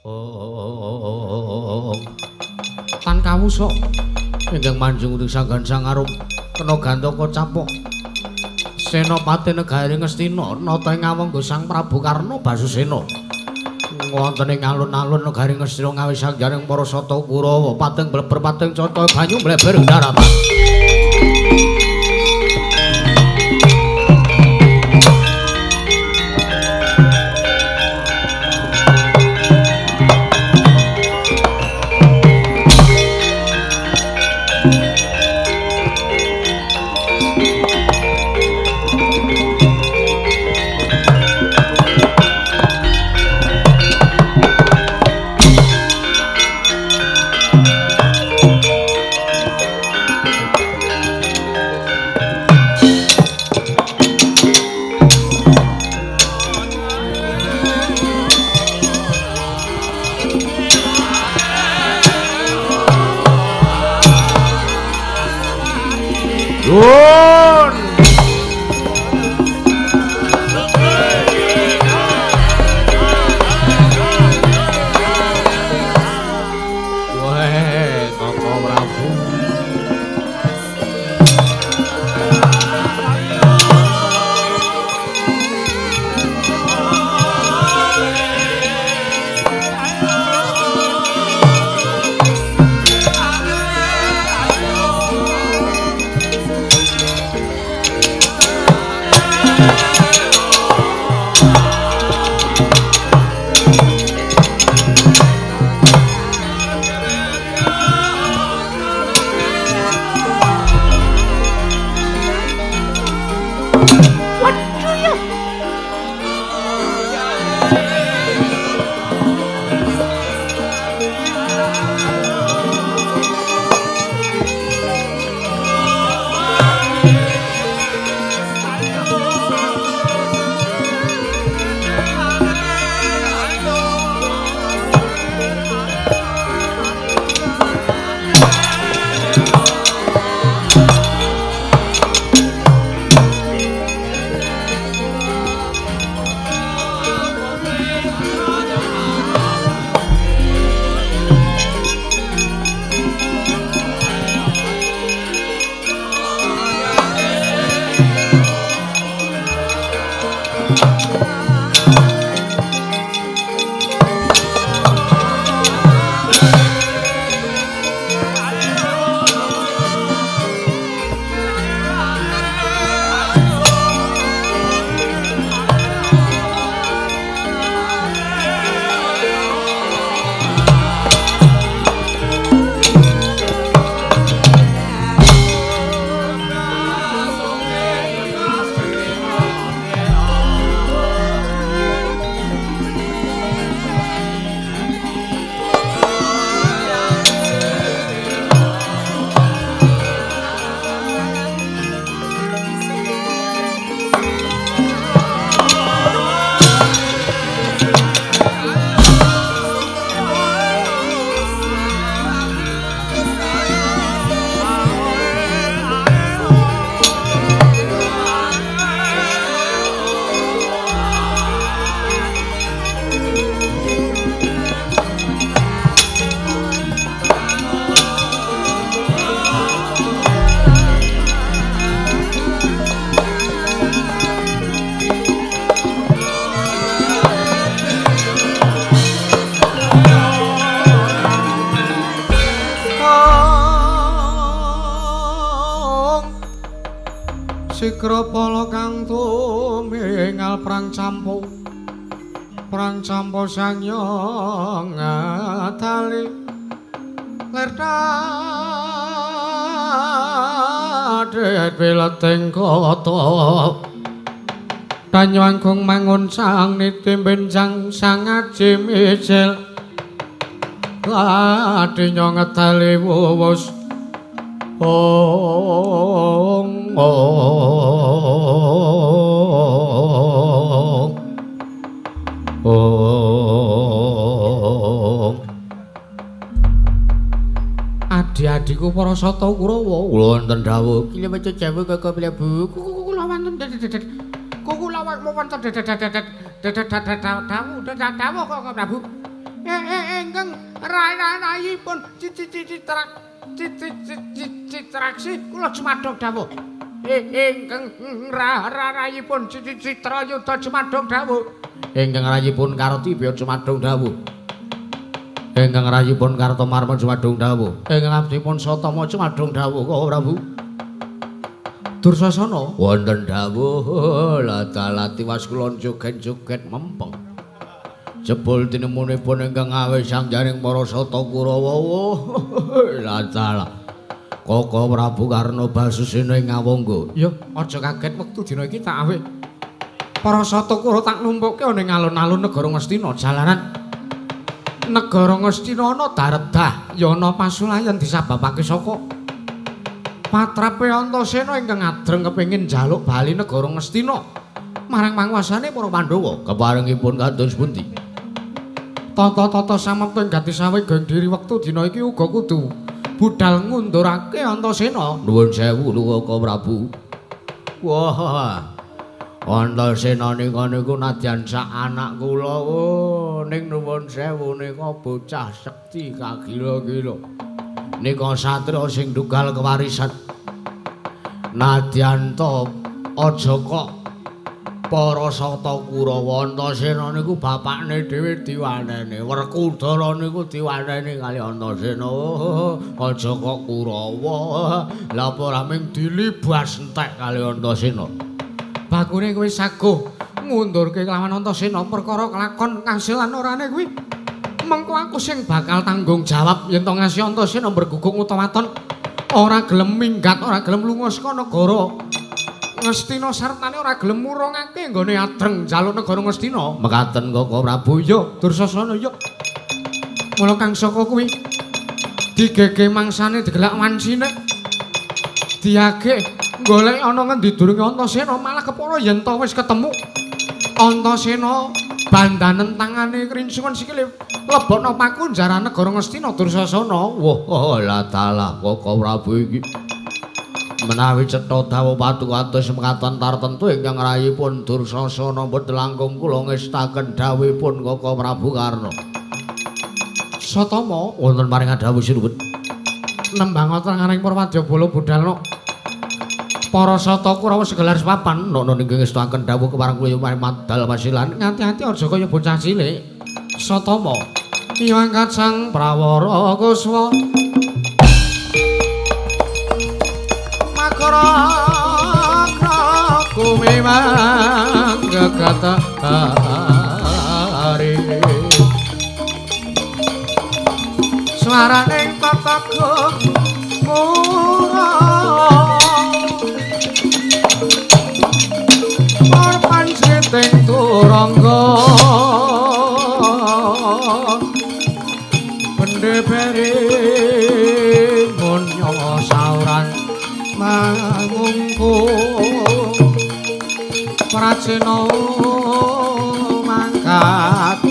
Tan kawusa ingkang manjung ing sanggan sangarum kena gantaka capok. Senopati negari Ngastina nata ing awangga Sang Prabu Karna Basusena. Wonten ing alun-alun negari Ngastina ngawis sangjaring para sata Kurawa pating bleber pating cata banyu mleber daratan. Sikrapala kang tumingal prang campo sanya ngatali lir dadet wileting kota Danyuangkung mangun sang niti benjang sang aji mijil ladinya ngetali wuwus ong ong ong. Adi-adiku para sata Kurawa wonten dawuh kula maca jawa kok mlebu kula wonten kula wonten dawuh dawuh kok Prabu. Ingkang rayipun Citraksi kula jumadhong dawuh. Ingkang rayipun Citrayuda jumadhong dawuh. Ingkang rayipun Kartibya jumadhong dawuh. Ingkang rayipun Kartomarma jumadhong dawuh. Ingkang abdipun Satama jumadhong dawuh Koko Prabu. Dursasana wonten dawuh ladalah tiwas kula joget-joget mempeng. Jebul tinemunipun ingkang awis sangjaring para Sata Kurawa. Ladalah Koko Prabu Karna Basusena ing Ngawangga. Ya, aja kaget wektu dina iki tak awih. Para Sata Kurawa tak numpukke ana ing alun-alun negara Ngastina jalaran. Negara Ngastina ana daredah, ya ana pasulayan disababake saka patrape Antasena ingkang adreng kepengin njaluk bali negara Ngastina marang panguasane para Pandhawa. Keparengipun kados pundi? Tata-tata samapta ing gati sawega ing diri wektu dina iki uga kudu budal ngundurake Antasena. Nuwun sewu Koko Prabu. Wah. Antasena nika niku nadyan sak anak kula ning nuwun sewu nika bocah sekti kagila-gila. Nika satriya sing dugal kewarisan. Nadyan to aja kok para Sata Kurawa Antasena niku bapakne dhewe diwaneni. Werkudara niku diwaneni kali Antasena. Aja kok Kurawa. Lha apa ora ming dilibas entek kali Antasena. Bakune kowe saguh ngundurke kelawan Antasena perkara kelakon kasilan orane kuwi. Mengko aku sing bakal tanggung jawab yen to ngasih Antasena berguguk utawa waton ora gelem minggat, ora gelem lunga saka negara Ngastina sartane ora gelem murungake nggone adreng njaluk negara Ngastina. Mekaten Koko Prabu. Ya, Dursasana ya. Mula kang saka kuwi digege mangsane digelak wancine. Diage golek ana ngendi durunge Antasena malah kepara yen to wis ketemu Antasena bandanen tangane krinsungan sikile lebokno pakunjaran negara Ngastina Dursasana. Wah, lah dalah Koko Prabu iki. Menawi cetha dawuh patukados mekaten tartemtu ingkang rayipun Dursasana mboten langkung kula ngestaken dawuhipun Koko Prabu Karna. Satama wonten paring dawuh sinuwun. Nembang tenganing Purwadyabala budalna para Sata Kurawa segelar sepapan nono ingkang ngestaken dawuh kepareng kula maring madal pasilan ngati-ati aja kaya bocah cilik. Satama iwangkat sang Prawara Kuswa makara kumewang gegatari swaraning papaku mura marpan sriting turangga bende beri munyo sauran mangungku pracena mangkat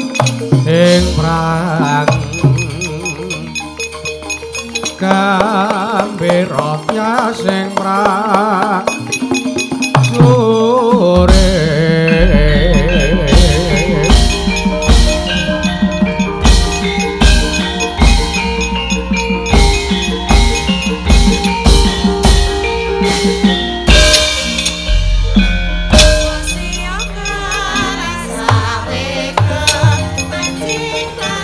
ing prang gambira sing prang sore. Oh,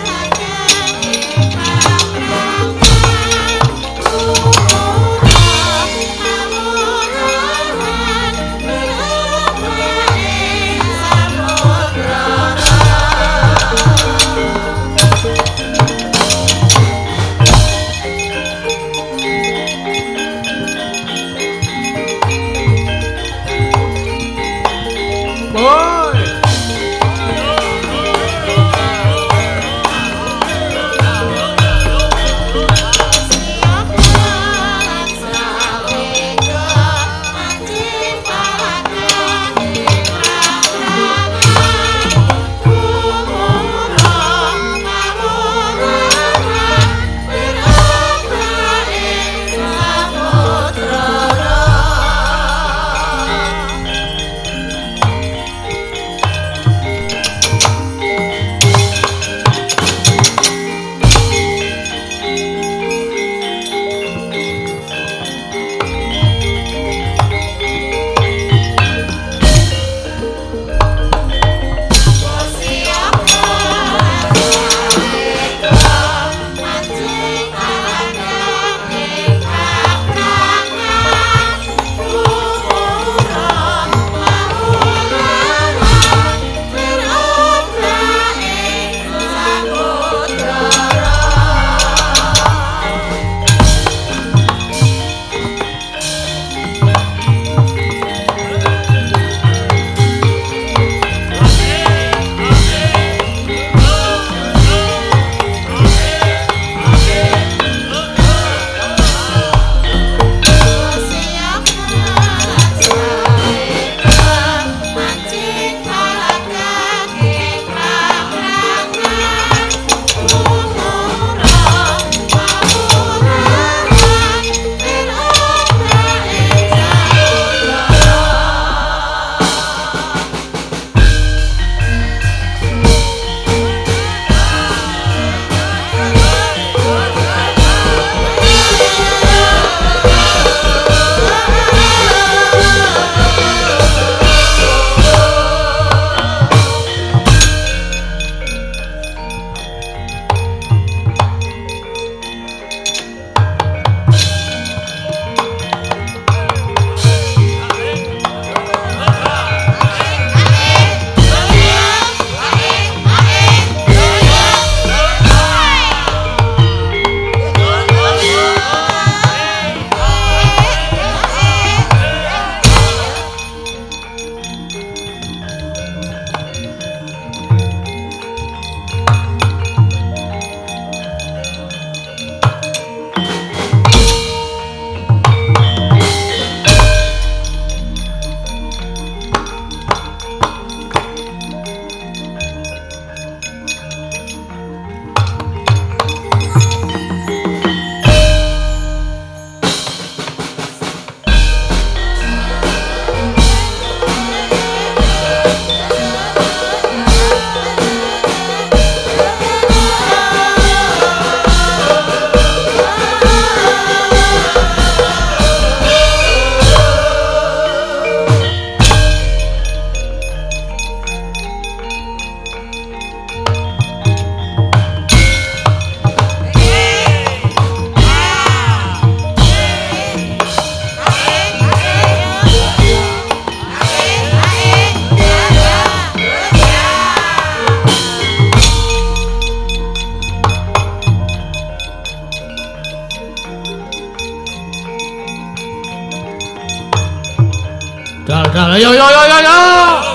Yo yo yo yo yo.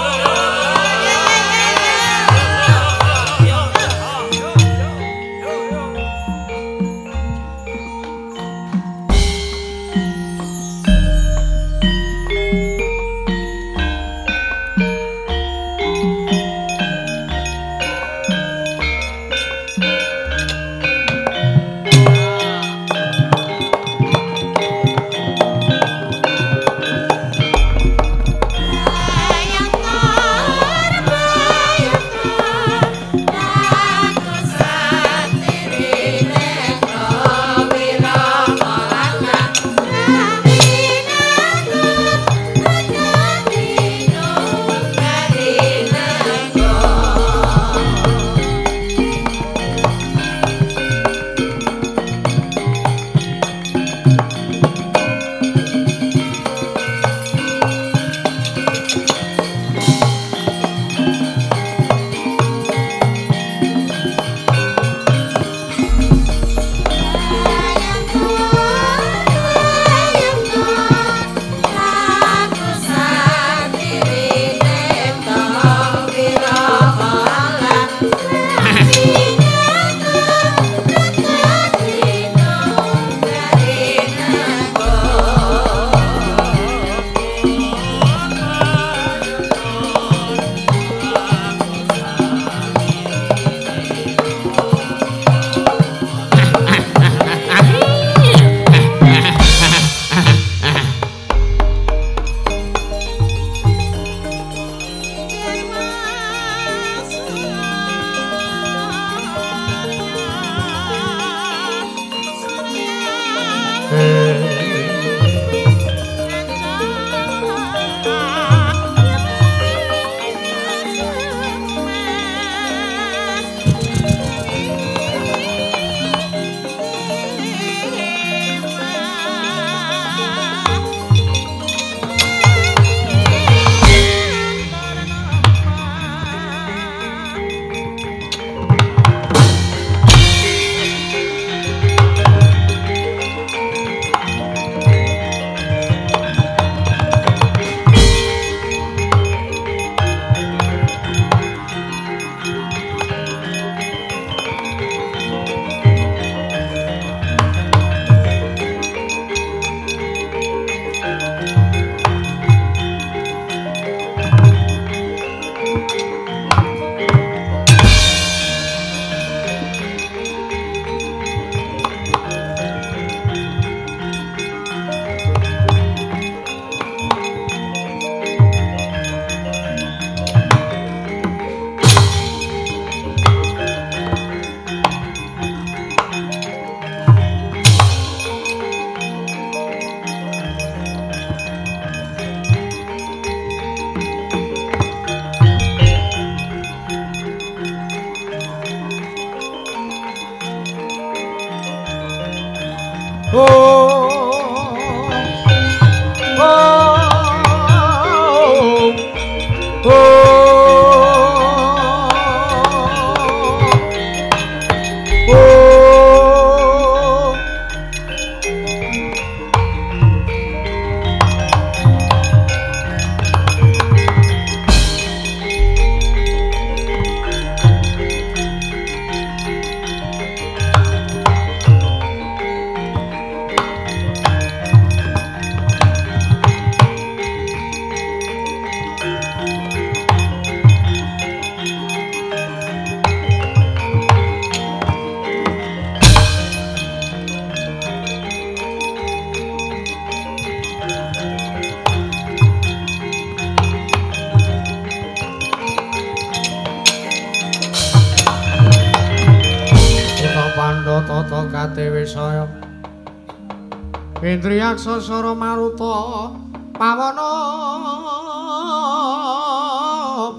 Indriyaksa sara maruta pawana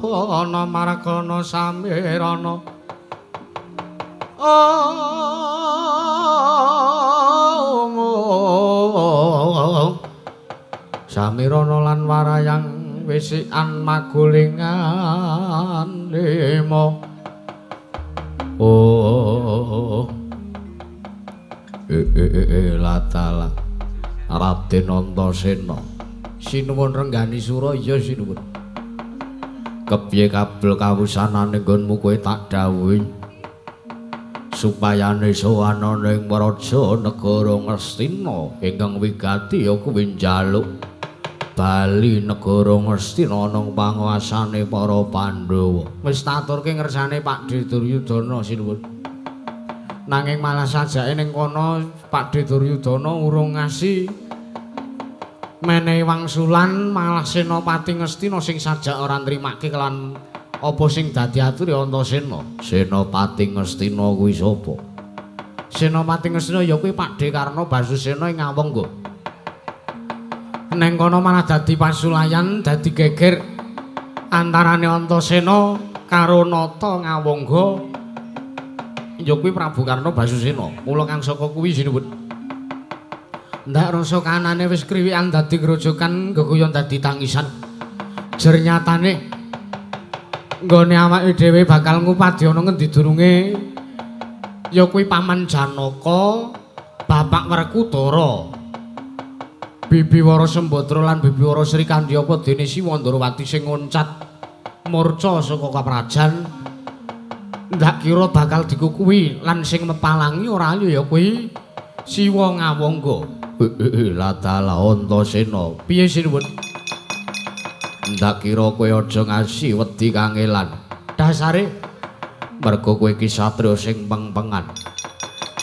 pana margana samirana om samirana lan warayang wisikan magulingan lima oh latala Raden Antasena Sinuwun Renggani Sura, iya sinuwun. Kepiye kabel kawusanane nggonmu kowe tak dawuhi supayane sowan ana ing praja negara Ngastina ingkang wigati ya kuwi njaluk bali negara Ngastina ana panguasane para Pandhawa. Wis taturke ngersane Pakdhe Duryudana sinuwun. Nanging malah sajake ning kono Pakdhe Duryudana urung ngasi menehi wangsulan, malah Senopati Ngastina sing sajak ora nrimake kelan apa sing dadi ature Antasena. Senopati Ngastina kuwi sapa? Senopati Ngastina ya kuwi Pakdhe Karna Basusena ing Ngawangga. Neng kono malah dadi pasulayan, dadi geger antarane Antasena karo Nata Ngawangga ya kuwi Prabu Karna Basusena. Mula kang saka kuwi sinuwun. Ndak rasa kanane wis kriwikan dadi grojokan geguyon dadi tangisan. Jer nyatane nggone awake dhewe bakal ngupadi ana ngendi durunge ya kuwi Paman Janaka, Bapak Werkudara, Bibi Wara Sembadra lan Bibi Wara Srikandhi apa dene Siwa Ndrawati sing ngoncat murca saka kaprajan. Ndak kira bakal dikukuhi lan sing mepalangi ora ya kuwi Siwa Ngawangga. Latala Antasena, piye sinuwun? Ndak kira kowe aja ngasi wedi kangelan. Dasare mergo kowe iki satriya sing pengpengan.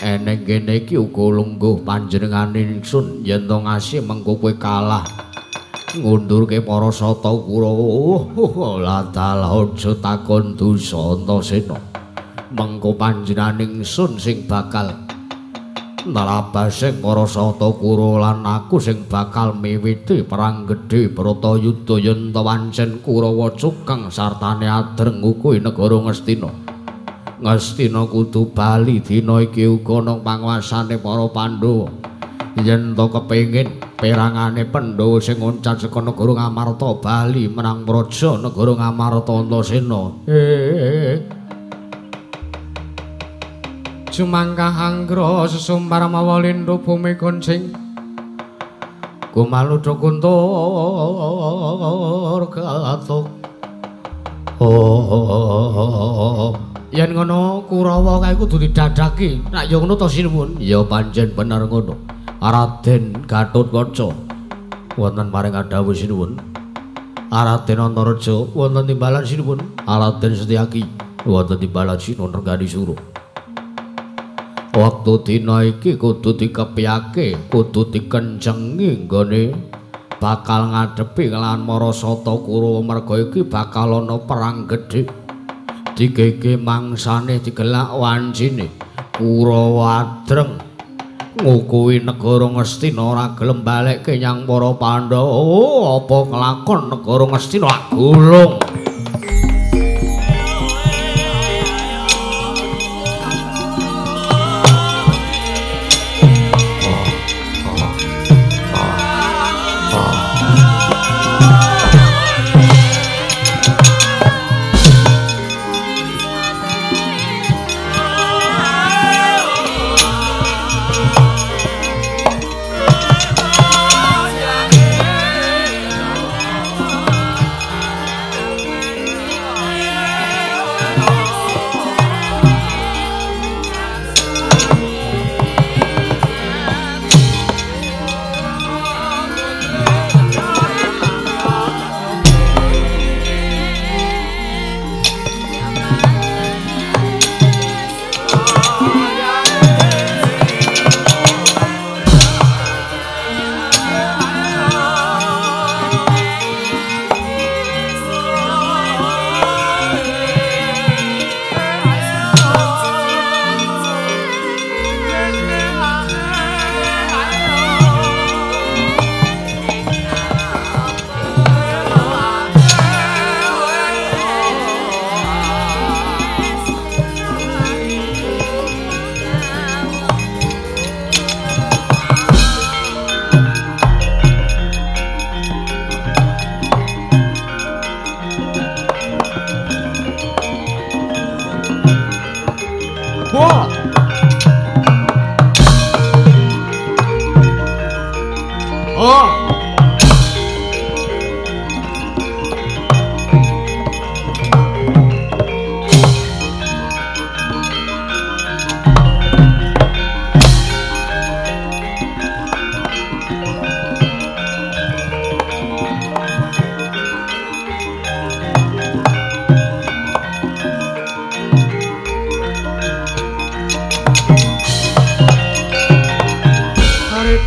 Eneng kene iki uga lungguh panjenengane ingsun yen to ngasi mengko kowe kalah ngundurke para sata Kurawa. Latala aja takon dosa Antasena. Mengko panjenengane ingsun sing bakal nrabasing para sata Kurawa lan aku sing bakal miwiti perang gedhe Bharatayuda yen ta wancen Kurawa cukeng sartane adreng ngukuhi negara Ngastina. Ngastina kudu bali dina iki uga nang panguasane para Pandhawa. Yen ta kepengin perangane Pandhawa sing ngoncat saka negara Ngamarta bali menang praja negara Ngamarta Antasena. Sumangkah anggra sesumbar mawa lindhu bumi goncing gumaludha kuntur gatuk. Oh, yen ngono Kurawa kae kudu didadaki. Nek ya ngono to sinuwun? Ya pancen bener ngono. Raden Gatotkaca wonten paring dawuh sinuwun. Raden Antareja wonten timbalan sinuwun. Raden Setyaki wonten timbalan sinuwun Renggani Sura. Waktu dina iki kudu dikepyake, kudu dikencengi nggone bakal ngadepi kelawan para sata Kurawa merga iki bakal ana perang gedhe. Digege mangsane digelak wancine. Kurawa adreng ngukuhi negara Ngastina ora gelem balekke nyang para Pandhawa. Apa kelakon negara Ngastina gulung.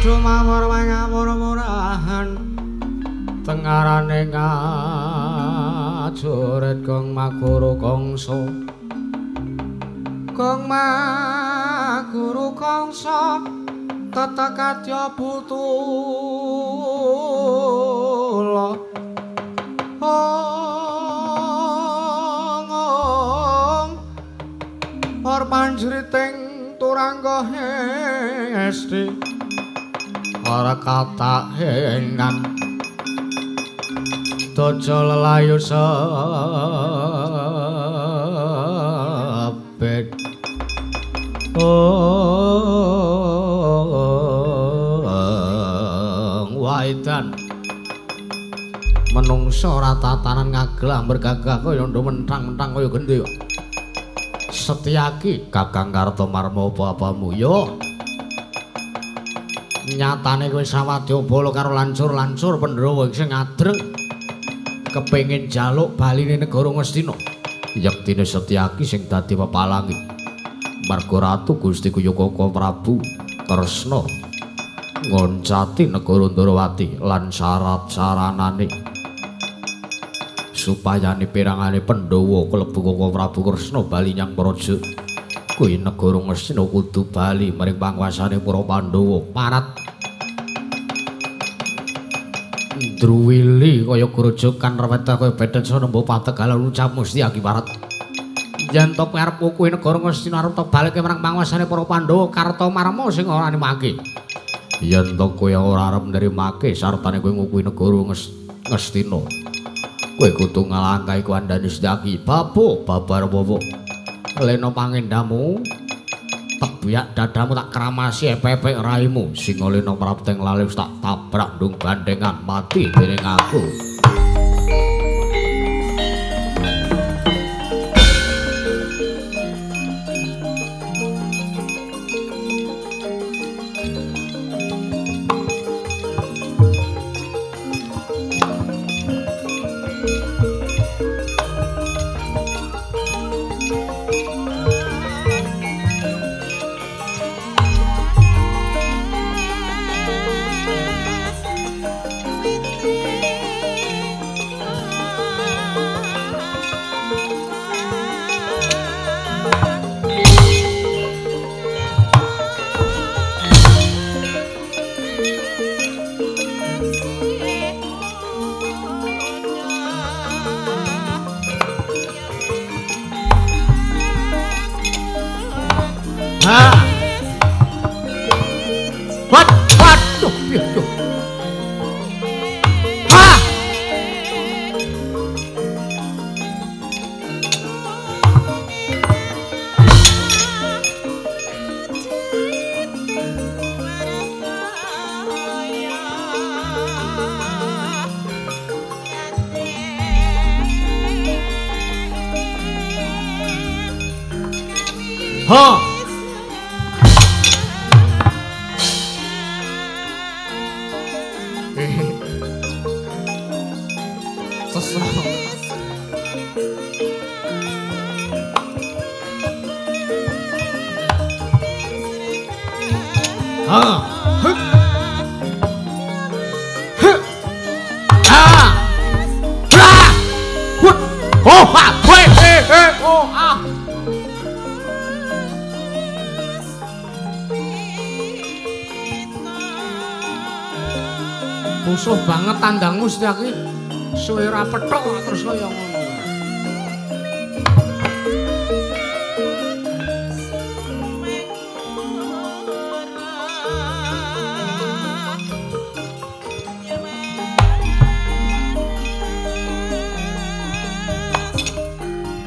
padha mawar mangawur murahan tengarane ngajoret Gong Maguru Kangsa. Gong Maguru Kangsa tetekadya putula. Ong or panjriting turangga hesti ora katahengan daja lelayu sepet. Ong waidan menungsa ora tatanan ngaglah mergagah kaya ndo mentang-mentang kaya gendhe. Setyaki Kakang Kartomarma apa-apamu yo. Nyatane kowe sawadya bala karo lancur-lancur Pandhawa sing ngadreng kepengin jaluk baline negara Ngastina. Yektine Setyaki sing dadi pepalange. Marga Ratu Gusti Kuyukaka Prabu Kresna ngoncati negara Ndrawati lan syarat saranane supayane pirangane Pandhawa klebu Kaka Prabu Kresna bali nyang praja. Kuwi negara Ngastina kudu bali maring panguasane para Pandhawa. Parat ndruwili kaya grojogan rewetah kaya bethet sanemba pategalan ucap mesti aki parat. Yen to kowe arep kuwi negara Ngastina arep to balike marang panguasane para Pandhawa Kartomarma sing ora nimake. Yen to kowe ora arep nrimake sartane kowe ngukuhi negara Ngastina. Kowe kudu ngalangkahi kandhane Setyaki. Babu babar wowo. Lena pangendamu tebiak dadamu tak kramasi epek-epek raimu. Singa lena prapteng lali tak tabrak ndung bandengan mati dening aku. Ha! Sesel. Ha! Huh. Huh. Ah! Ah! Hut. Oh, ha! He, he, he, oh, ah. Musuh banget tandangmu Setyaki. Suwe ora pethok terus kaya ngono.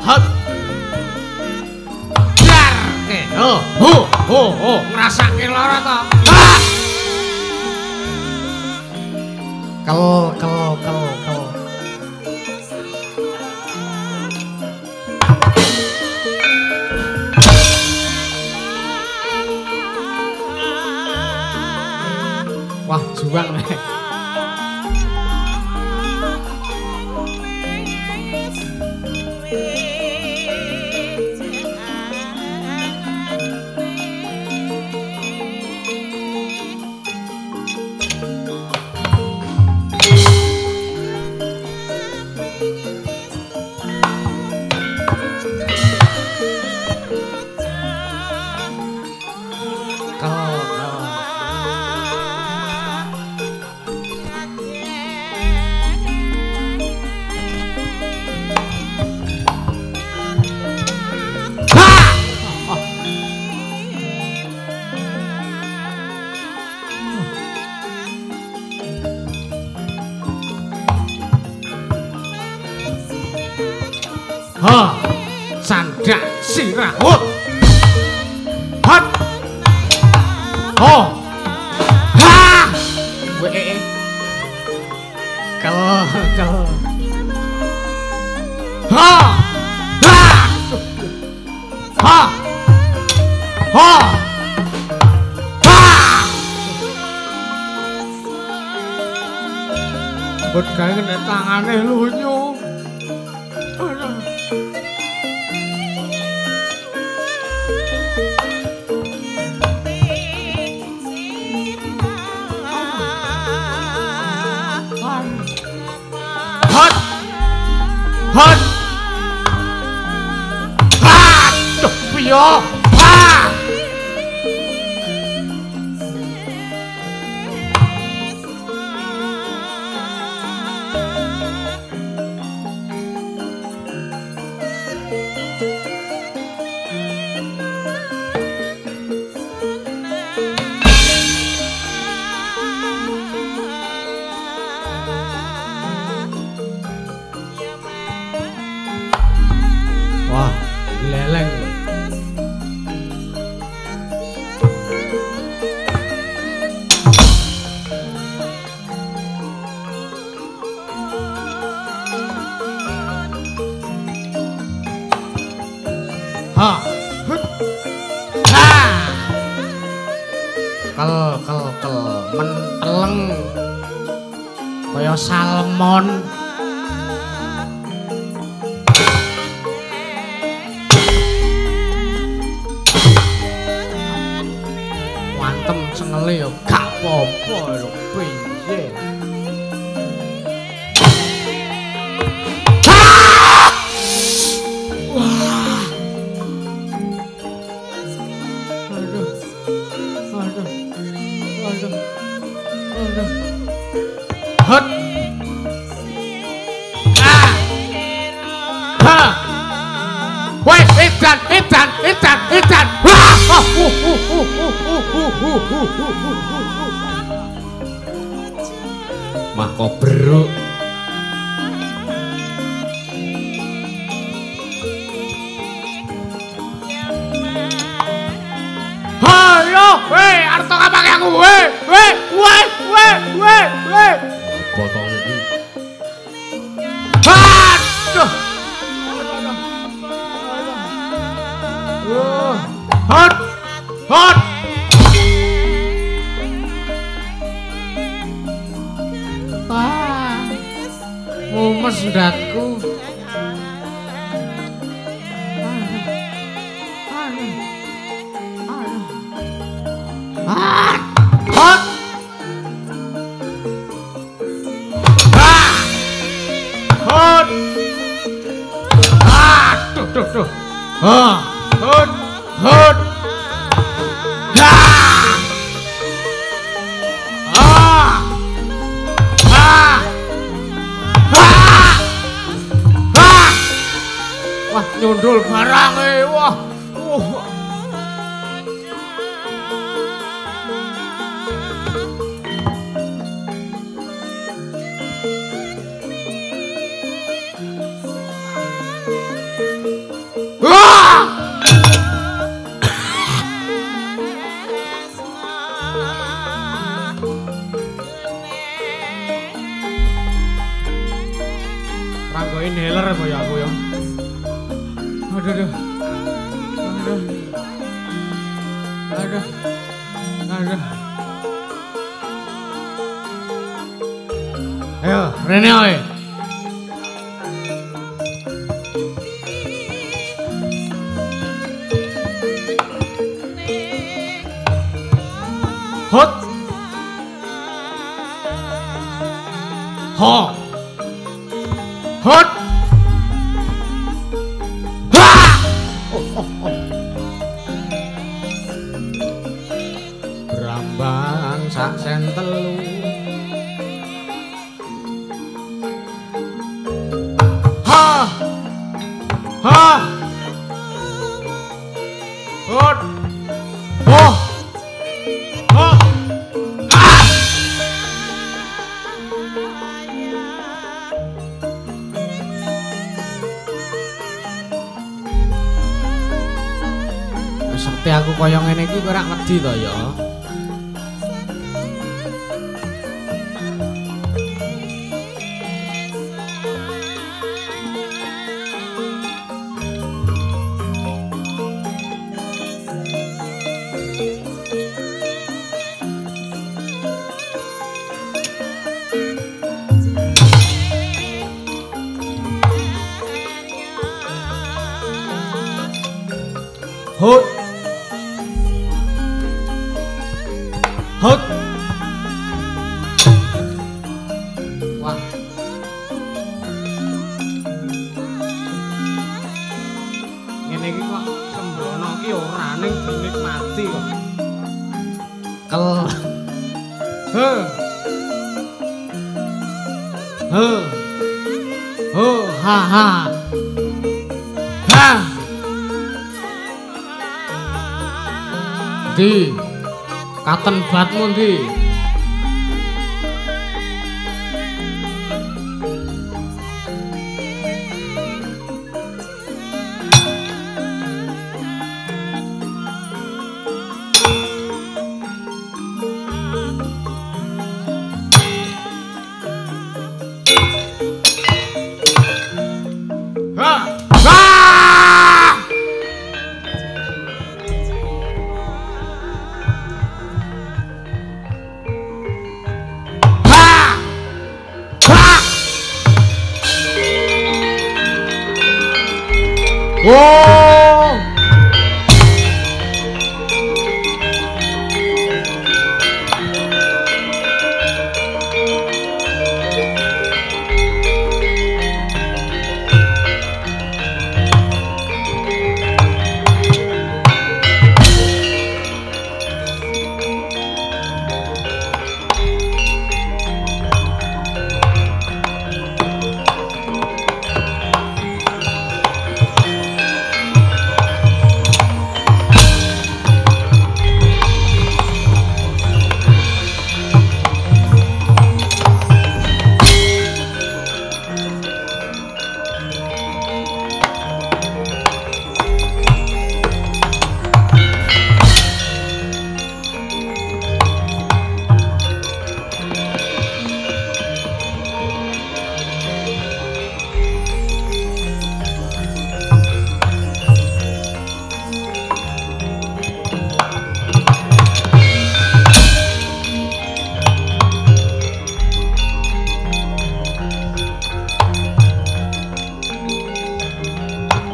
Hat. Dar. Oh, ho, ho, ho, ngrasake lara to. Ah! Kel, kel, kel, kel. Wah, juang nih. Kel. Ha, sandak sirah. Hot. Hot. Ho. Ha. We. Kel, kel. Ha. Ha. Ha. Ha. Ha. Bot gawe kena tangane lunyu. Hot. Hot. Aduh, piye? Ha. Wah, leleng. Ha. Hut. Ha. Kel kel kel menteleng kaya salmon. Wantem cengele ya gak apa-apa lho piye. Wah. Aduh. Aduh. Aduh. Aduh. Hot. Ah. Ha. Weh, edan, edan, edan, edan. Wah. Mah kok beruk. Hayo, weh, arep tok apake aku, weh, weh, weh, weh, weh, weh. Apa to iki? Aduh. Hot. Hot. Ah. Mumes ndatku. Ah. Hot. Ah. Hot. Ah, duh duh duh. Ah. Hot. Hot. Ah. Ah. Ah. Ah. Ah. Wah, nyundul barange, wah. Wah. Ranggo inhaler apa ya aku ya. Aduh aduh. Aduh. Aduh. Aduh. Ayo, rene ae. Hot. Ho. Hot. Ha! Oh, oh, oh. kembang sak sen telu. Ha! Ha! Hot! Oh! Ha! Ha! Sekti aku kaya ngene iki kowe ora wedi to ya? Hot. Hot. Wah. Ngene iki kok sembrono iki ora ning dinikmati kok. Kel. He. He. Ho ha ha. Ha. Di katen batmu ndi? Ha! Ha! Oh!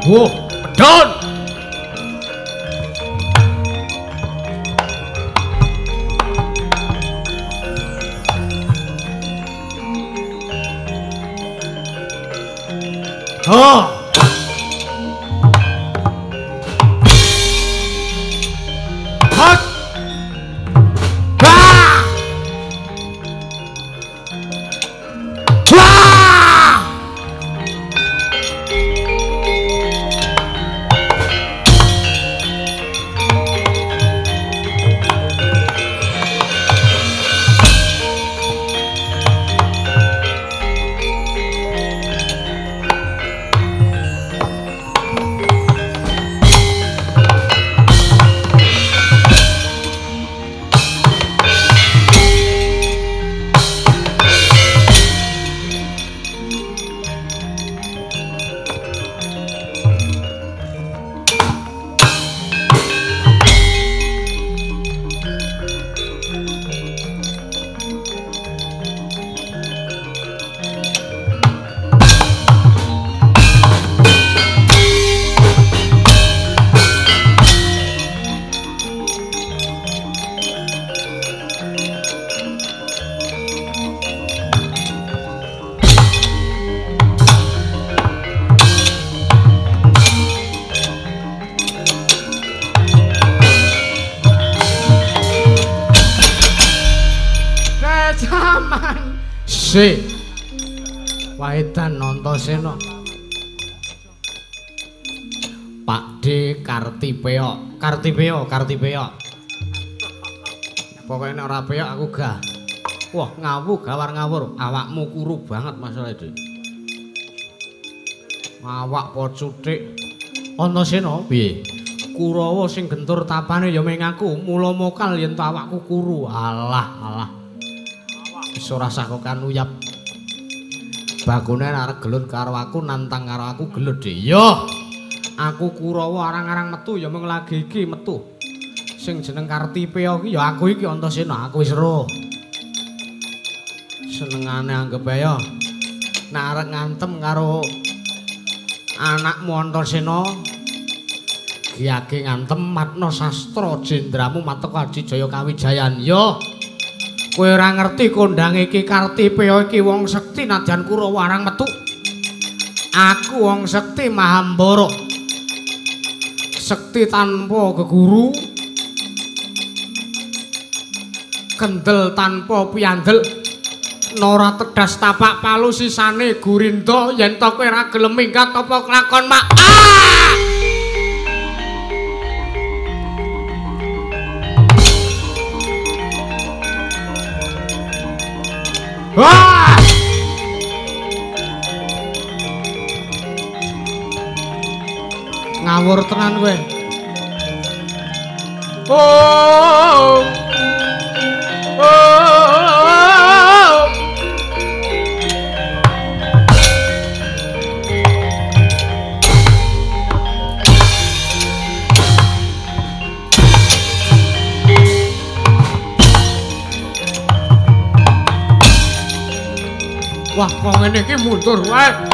Wah, medhon. Ha! Hot! Ha! Ha! J. Waedan Antasena. Pak D Kartipeyok, Kartipeyok, Kartipeyok. Pokoke nek ora peyok aku gah. Wah, ngawu gawar ngawur, awakmu kuru banget masalah itu. Awak po cuthik. Antasena piye? Kurawa sing gentur tapane ya ming aku, mula mokal yen to awakku kuru. Alah, alah. Wis ora sah kok kanuyap. Bagone arep gelut karo aku, nantang karo aku gelut dhewe. Yo. Aku Kurawa arang-arang metu ya mung lagi iki metu. Sing jeneng Kartipeyok iki ya aku iki Antasena, aku wis ero. Senengane anggep ae ya. Nek arep ngantem karo anakmu Antasena, giyake ngantem matna sastra jendramu mateka Ajijaya Kawijayan. Yo. Kowe ora ngerti kondange iki Kartipeyok iki wong sekti nadyan Kurawa arang metu. Aku wong sekti Mahambara. Sekti tanpa geguru, kendel tanpa piyandel, nora tedas tapak palu sisane gurinda. Yen to kowe ora gelem minggat apa kelakon mak. Ah! Wah! Ngawur tenan kowe. Oh. Oh. Wah, kok ngene iki mundur wae.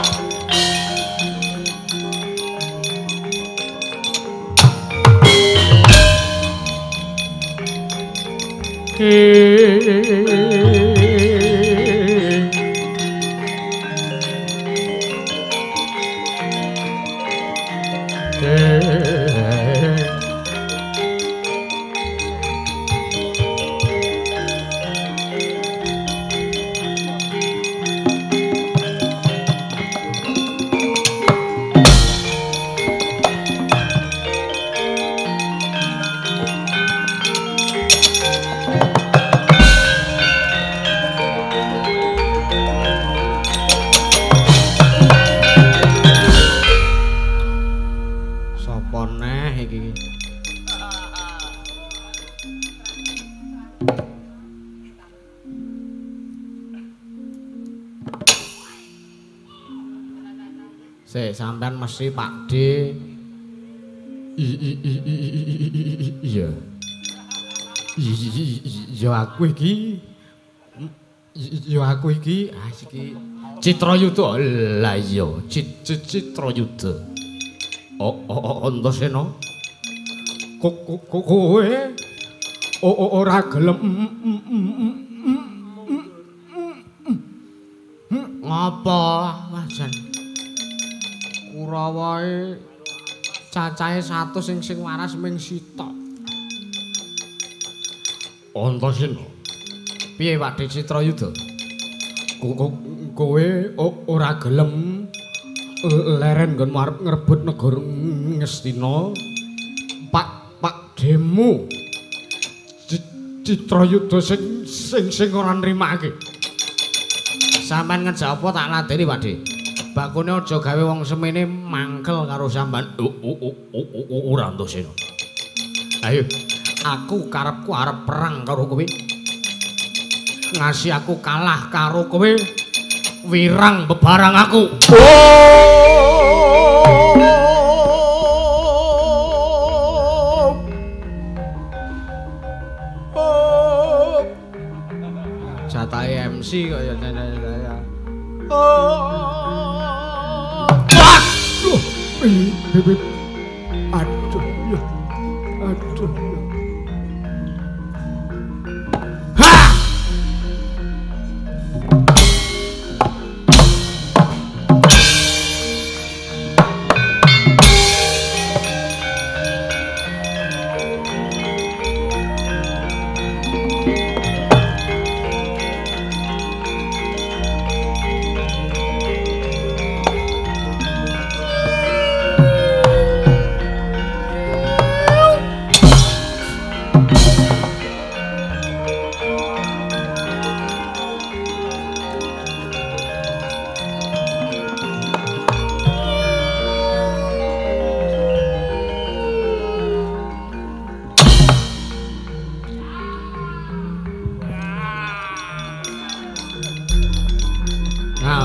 Sik, sampean mesti Pak D. I I I I I iya. Ya aku iki. Ya aku iki, ah iki Citrayuda. Lah iya, Citrayuda. Oh, Antasena. Kowe ora gelem ngapa, Mas? Kurawae cacahe 100 sing sing waras ming sitok. Antasena. Piye Pak D Citrayuda? Kowe ora gelem leren nggon arep ngrebut negara Ngastina. Pak Demu Citrayuda sing sing ora nrimake. Sampeyan ngejak apa tak ladeni Pak D? Bakune aja gawe wong semene mangkel karo sampean. Ora Antasena. Ayo, aku karepku arep perang karo kowe. Ngasih aku kalah karo kowe, wirang bebarang aku. Jatahe MC kaya ya. Aduh, aduh, ya. Aduh. Ha!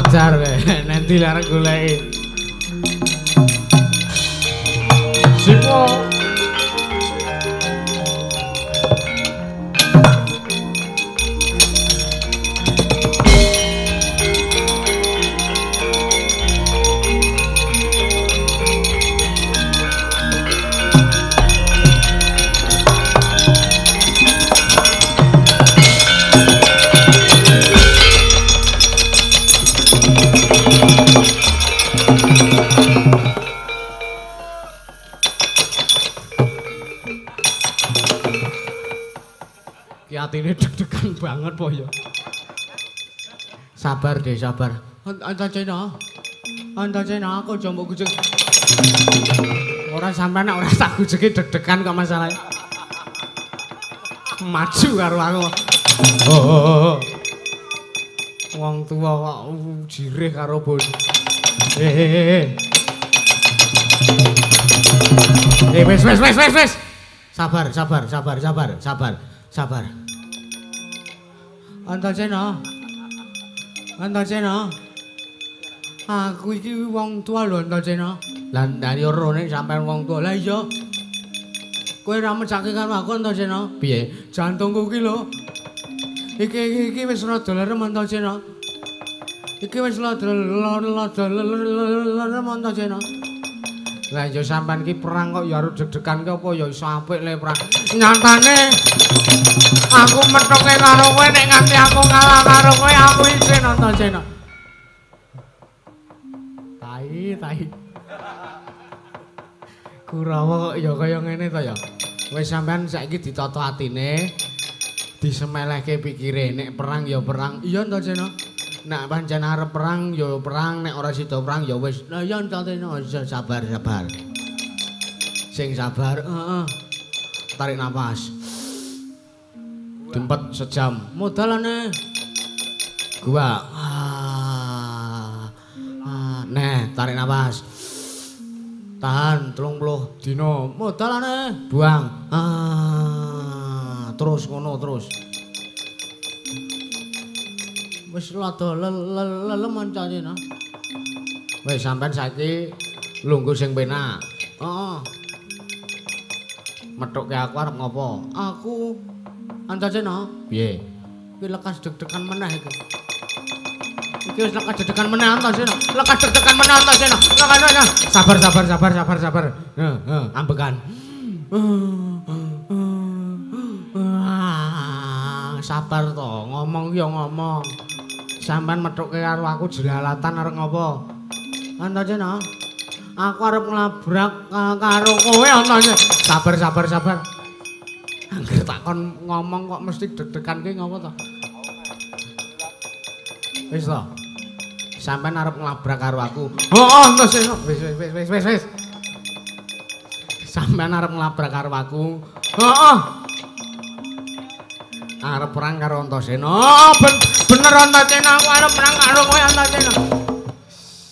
Ajar kowe, nanti larang goleki. Sipo. Atine deg-degan banget po ya. Sabar deh, sabar. Antasena. Antasena aku aja mbok gujeg. Ora sampean nek ora tak gujegi deg-degan kok masalahe. Maju karo aku. Oh. Wong tuwa kok jirih karo bos. Wis wis wis wis wis. Sabar, sabar, sabar, sabar, sabar. Sabar. Antasena. Antasena. Aku iki wong tua lho Antasena. Lah ndari rone sampean wong tua. Lah iya. Kowe ora mecake karo aku Antasena. Piye? Jantungku iki lho. Iki iki wis rada lerem Antasena. Iki wis rada lerem Antasena. Lah ya sampean ki perang kok ya arep deg-degan ki apa ya iso apik le perang. Nyatane aku methoke karo kowe nek nganti aku kalah karo kowe aku isin Antasena. Tai tai. Kurawa kok ya kaya ngene to ya. Wis sampean saiki ditata atine, disemelehke pikire nek perang ya perang. Iya Antasena. Nek pancen arep perang ya perang, nek ora sida perang ya wis. Lah iya Antasena, sabar sabar. Sing sabar, heeh. Tarik napas. Dempet sejam. Modalane gua. Neh, tarik napas. Tahan 30 dina. Modalane buang. Terus ngono terus. Wis rada lelem Antasena. Wis sampean saiki lungguh sing penak. Heeh. Methuke aku arep ngopo? Aku Antasena. Piye? Iki lekas deg-degan meneh iki. Iki wis lekas deg-degan meneh Antasena. Lekas deg-degan meneh Antasena. Lekas meneh. Sabar sabar sabar sabar sabar. Heeh, ambekan. Sabar to, ngomong ya ngomong. Sampean methuke karo aku jelalatan arep ngopo? Antasena. Aku arep nglabrak karo kowe Antasena. Sabar sabar sabar. Angger tak kon ngomong kok mesti deg-degan ki ngopo to? Wis to. Sampean arep nglabrak karo aku. Heeh, Antasena. Wis wis wis wis wis. Sampean arep nglabrak karo aku. Heeh. Arep perang karo Antasena. Oh, bener Antasena, aku arep perang karo kowe Antasena.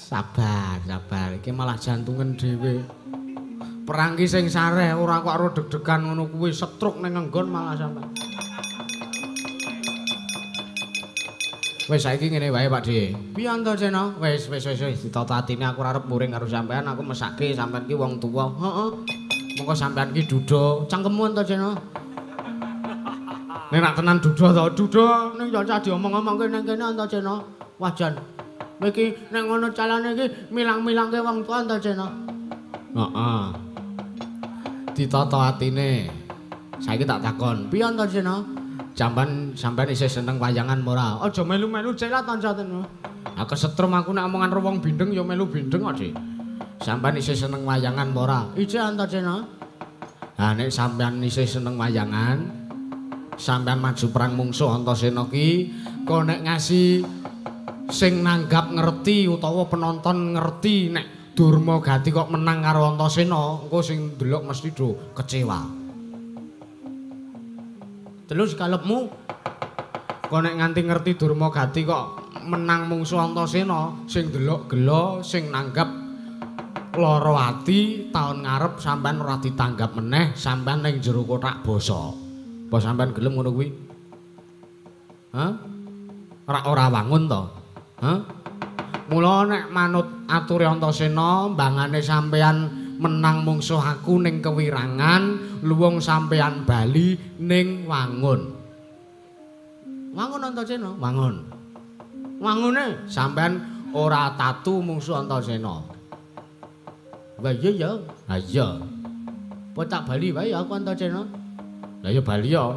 Sabar, sabar. Iki malah jantungan dhewe. Perang ki sing sareh ora kok ro deg-degan ngono kuwi, setruk ning nggon malah sampean. Wis saiki ngene wae Pak De. Piye Antasena? Wis wis wis wis ditata atine aku ora arep muring karo sampean, aku mesake sampean ki wong tuwa. Heeh. Monggo sampean ki duda. Cangkemmu Antasena. Nek nak tenan duda to, duda ning cacah diomong-omongke ning kene Antasena. Wah jan. Kowe iki nek ngono calane iki milang-milangke wong tuwa Antasena. Heeh. Ditata atine. Saiki tak takon, piye Antasena? Jamban sampean isih seneng wayangan ora? Aja melu-melu celat Antasena. Ha kesetrum aku nek omongan karo wong bindeng ya melu bindeng kok, Dik. Sampean isih seneng wayangan ora? Isih Antasena. Ha nek sampean isih seneng wayangan, sampean maju perang mungsuh Antasena ki kok nek ngasih sing nanggap ngerti utawa penonton ngerti nek Durma Gati kok menang karo Antasena, engko sing ndelok mesti do kecewa. Terus kalepmu kok nek nganti ngerti Durma Gati kok menang mungsuh Antasena, sing ndelok gelo, sing nanggap lara ati, taun ngarep sampean ora ditanggap meneh, sampean ning jero kothak basa. Apa sampean gelem ngono kuwi? Hah? Ora ora wangun to? Hah? Mula nek manut ature Antasena, mbangane sampeyan menang mungsuh aku ning kewirangan, luwung sampeyan bali ning wangun. Wangun Antasena, wangun. Wangune sampeyan ora tatu mungsuh Antasena. Wah iya ya, ha iya. Apa tak bali wae aku Antasena? Lah ya bali ya.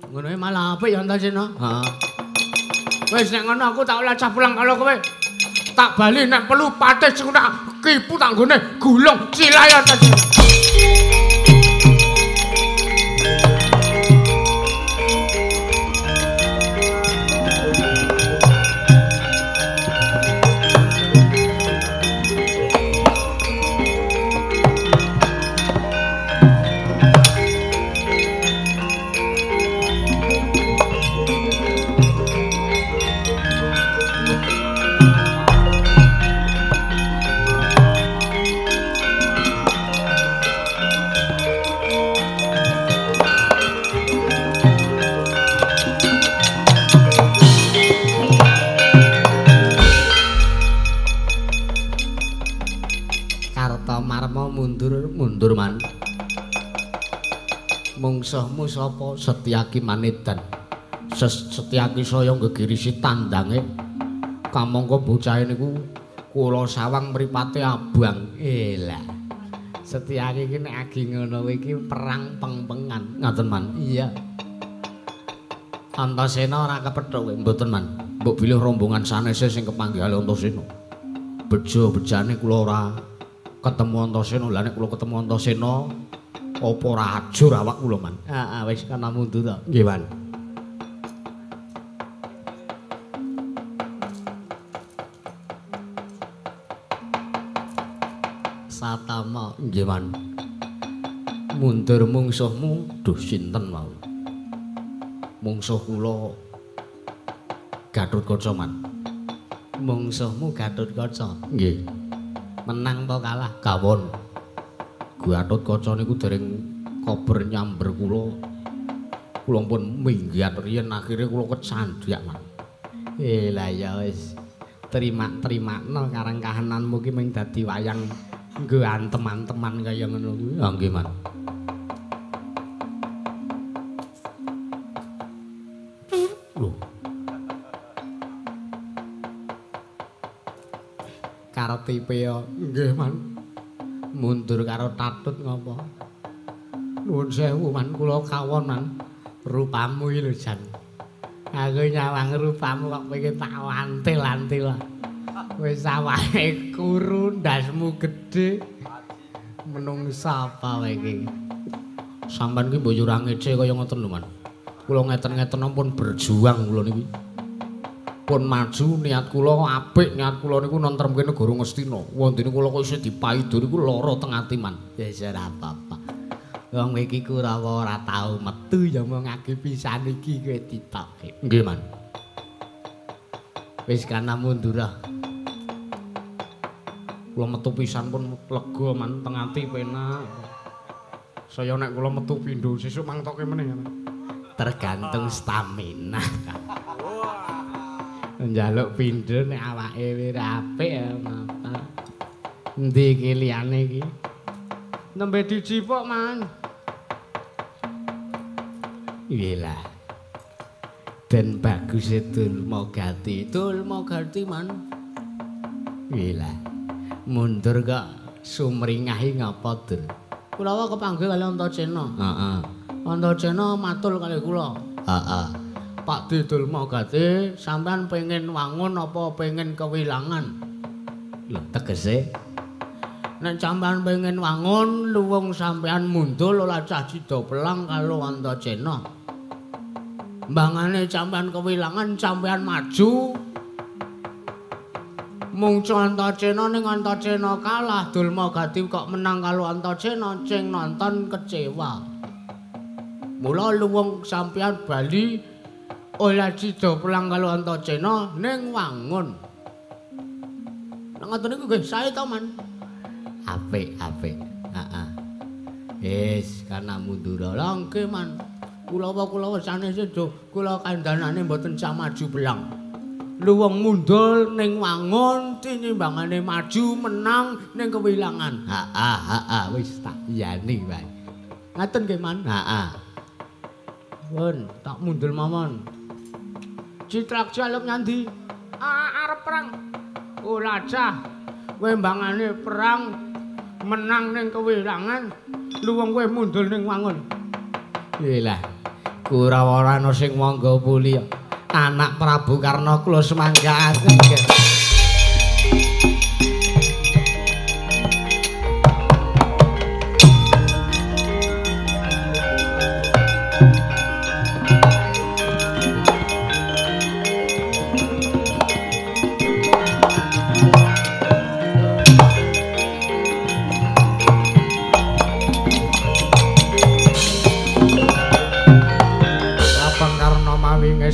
Ngono malah apik ya Antasena. Heeh. Wis nek ngono aku tak lacah pulang karo kowe. Tak bali nek perlu patih sing tak kipu tak nggone gulung cilai Antasena. Mundur man. Mungsuhmu sapa? Setyaki manedan. Setyaki saya nggegirisi tandange. Kamangka bocahe niku kula sawang mripate abang. Elah. Setyaki iki nek agi ngono iki perang peng-pengan. Ngaten man. Iya. Antasena ora kepethuk kowe mboten man. Mbok bilih rombongan sanese sing kepanggih kali Antasena. Bejo-bejane kula ora ketemu Antasena. Lah nek kula ketemu Antasena apa ora ajur awak kula man. Heeh, wis kana mundur to. Nggih, Man. Satama, nggih, Man. Mundur mungsuhmu duh sinten wau? Mungsuh kula Gatotkaca, Man. Mungsuhmu Gatotkaca? Nggih. Menang apa kalah? Kawon. Gatotkaca niku dereng kober nyamber kula. Kula pun minggat riyen akhire kula kecandhak, Man. Lah ya wis. Terima-terimakno karang kahananmu ki mung dadi wayang nggo antem-anteman kaya ngono kuwi. Ha nggih, Man. Lho. Kartipe ya nggih, Man. Mundur karo tatut ngopo? Nuwun sewu, Man, kula kawon, Man. Rupamu iki lho, Jan. Aku nyawang rupamu kok pengen tak wantil-antil. Wis awake kuru, ndasmu gedhe. Menungsa apa wae iki? Sampeyan ki mbok yo ora ngece kaya ngoten lho, Man. Kula ngeten-ngeten pun berjuang kula niki. Pun maju niat kula apik, niat kula niku nentremke negara Ngastina. Wondene kula kok isih dipaido niku lara teng ati, Man. Ya wis ora apa-apa. Wong iki Kurawa ora tau metu ya mung age pisan iki kowe ditokke. Nggih, Man. Wis kana mundur. Kula metu pisan pun lega, Man, teng ati penak. Saya nek kula metu pindho sesuk mangtoke meneh. Tergantung stamina. Njaluk pindho nek awake wis apik ya apa. Endi iki liyane iki? Nembe dicipok, Man. Iyalah. Den bagus Dulmagati. Dulmagati, Man. Iyalah. Mundur kok sumringahi ngapa, Dul? Kula kepanggih kali Antasena. Heeh. Antasena matul kali kula. Heeh. Pak Dulmagati, sampean pengen wangun apa pengen kewilangan? Lho, tegese nek sampean pengen wangun, luwung sampean mundul ora cah cida pelang karo Antasena. Mbangane sampean kewilangan, sampean maju. Mungsu Antasena ning Antasena kalah, Dulmagati kok menang karo Antasena, sing nonton kecewa. Mula luwung sampean bali ora cida pelang karo Antasena ning wangun. Nek ngoten niku nggih sae to, Man? Apik, apik. Heeh. Wis kana mundur. Lah nggih, Man. Kulawa-kulawa sanes do kula kandhanane mboten sah maju belang. Luwung mundul ning wangun tinimbangane maju menang ning kewilangan. Ha ha ha wis tak iyani wae. Ngaten nggih Man. Ha. Pun tak mundul mawon. Citrakja arep nyandi? Arep perang. Ora cah. Kowe mbangane perang menang ning kewilangan, luwung kowe mundul ning wangun. Iyalah. Kurawa ora ana sing mangga puli. Anak Prabu Karna kula semanggaaken.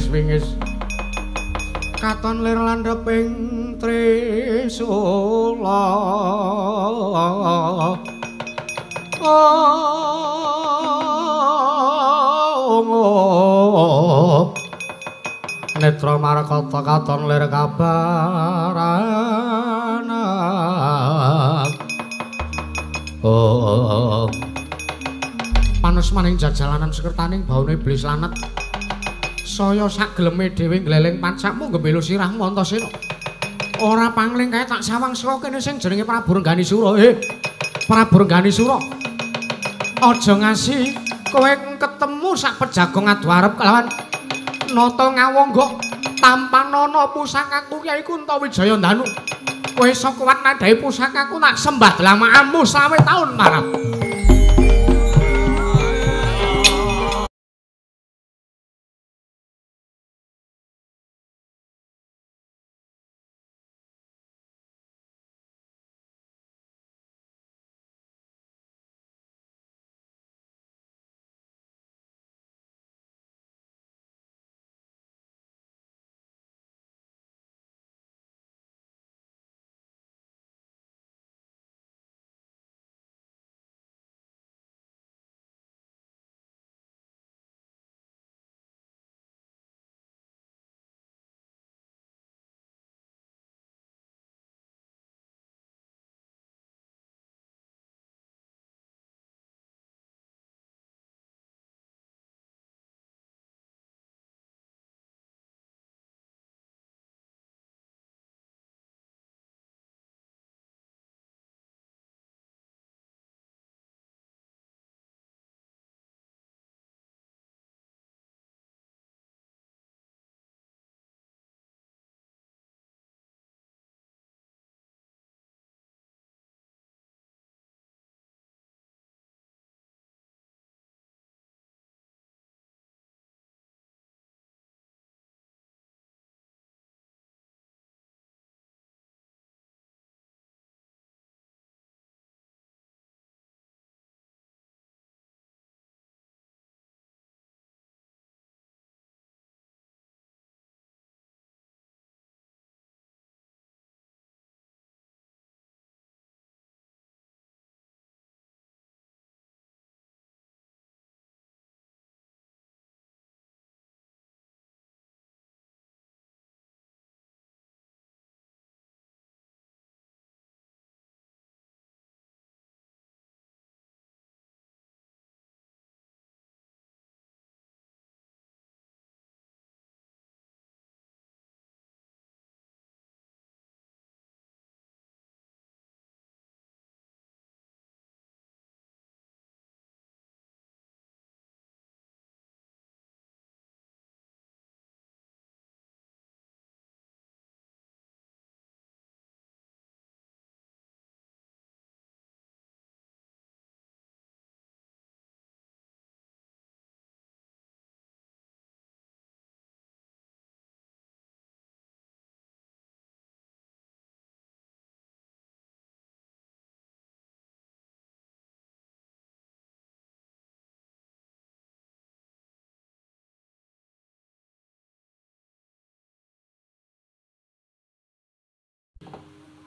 Wingis katon lir landheping trisula. Oh, netra marakata katon lir kabarana. Oh, panes maning jajalanan sekertaning baune iblis lanet. Saya sak geleme dhewe ngleleng pacakmu gembelo sirahmu Antasena. Ora pangling kae tak sawang saka kene sing jenenge Prabu Rengganisura. Prabu Rengganisura. Aja ngasi kowe ketemu sak pejagong adu arep kelawan Nata Ngawangga tampanana pusakaku Kyai Kuntawijaya Ndanu. Kowe iso kuwat nadhahi pusakaku tak sembah dlamakamu 20 taun marap.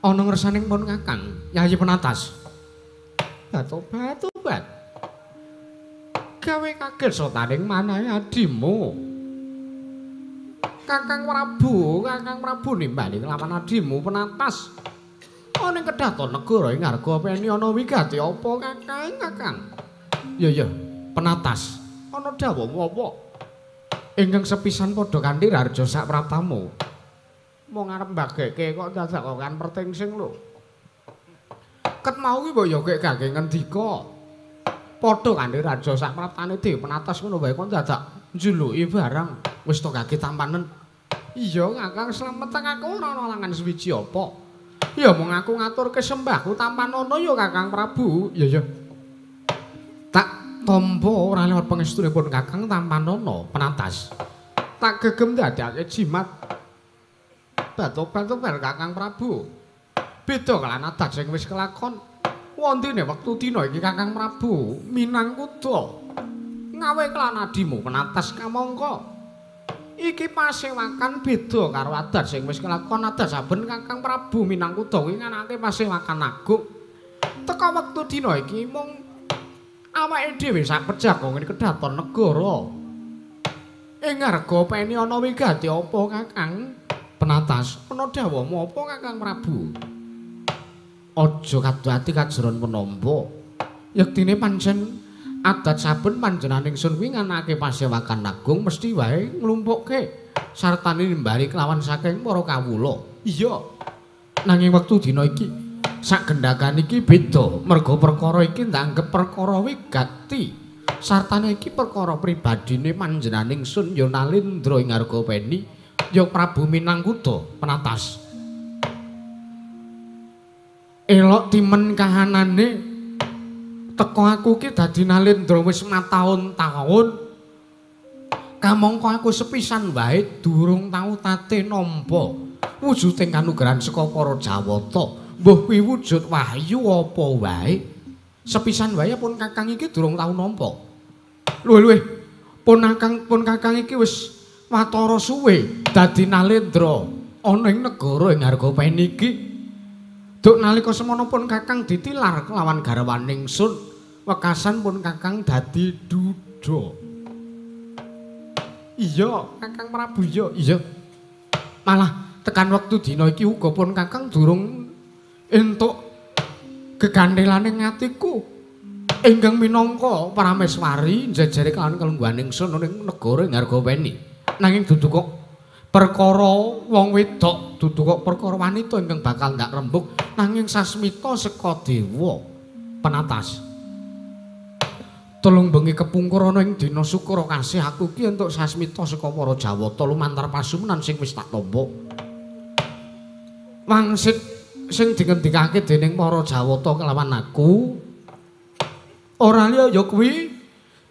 Ana ngersaning pun Kakang Yayi Penatas. Tobat tobat. Gawe kaget sotaning manahe adimu. Kakang Prabu, Kakang Prabu nimbali kelawan adimu penatas. Ana ing kedaton negara ing Ngargapeni ana wigati apa Kakang, Kakang? Ya ya, penatas. Ana dawuhmu apa? Ingkang sepisan padha kanthi raharja sak pratamu. Mung arep mbageke kok dadak kan pertingsing lho. Ket mau ki mbok ya gek gage ngendika. Padha kanthi raja sak praptane Dewi Penatas ngono wae kok dadak njuluki barang. Wis to gage tampanen. Iya Kakang, slamet aku ora ana langan suwiji apa. Ya mung aku ngaturke sembahku tampanana ya Kakang Prabu. Ya ya. Tak tampa ora lewat pangestunipun Kakang tampanana Penatas. Tak gegem dadake jimat. Batobat-tobat Kakang Prabu. Beda kelan adat sing wis kelakon. Wondene wektu dina iki Kakang Prabu Minangkuda ngawe kelan adimu Penatas kamangka. Iki pasewakan beda karo adat sing wis kelakon. Adat saben Kakang Prabu Minangkuda kuwi nganake pasewakan agung. Teka wektu dina iki mung awake dhewe sak pejagong ing kedaton negara. Ing Ngargapeni ana wigati apa Kakang Penatas? Ana dawuhmu apa Kakang Prabu? Aja kaduati kajeron penampa. Yektine pancen adat saben panjenengan ingsun kuwi nganake pasewakan agung mesti wae nglumpukke sartane nimbali kelawan saking para kawula. Iya. Nanging wektu dina iki sak gendhakan iki beda merga perkara iki ndanggep perkara wigati. Sartane iki perkara pribadine panjenengan ingsun ya Nalendra ing Ngargapeni ya Prabu Minangkuda Penatas. Elok timen kahanane teko aku ki dadi Nalendra wis mataun-taun. Kamangka aku sepisan wae durung tau tate nampa wujuding kanugrahan saka para Jawata. Mbuh kuwi wujud wahyu apa wae. Sepisan wae pun Kakang iki durung tau nampa. Luwih-luwih pun Kakang iki wis watara suwe dadi Nalendra ana ing negara ing Ngargapeni iki. Duk nalika semono pun Kakang ditilar kelawan garwaning sun, wekasan pun Kakang dadi duda. Iya, Kakang Prabu iya, iya. Malah tekan wektu dina iki uga pun Kakang durung entuk gegandelane atiku ingkang minangka prameswari njejere kelawan kalungguhaning sun ning negara Ngargapeni. Nanging dudu kok perkara wong wedok, dudu kok perkara wanita ingkang bakal ndak rembug, nanging sasmita saka dewa Penatas. Telung bengi kepungkur ana ing dina syukur kasih aku ki entuk sasmita saka para Jawata lumantar pasumenan sing wis tak tampa. Wangsit sing dingendikake dening para Jawata kelawan aku ora liya ya kuwi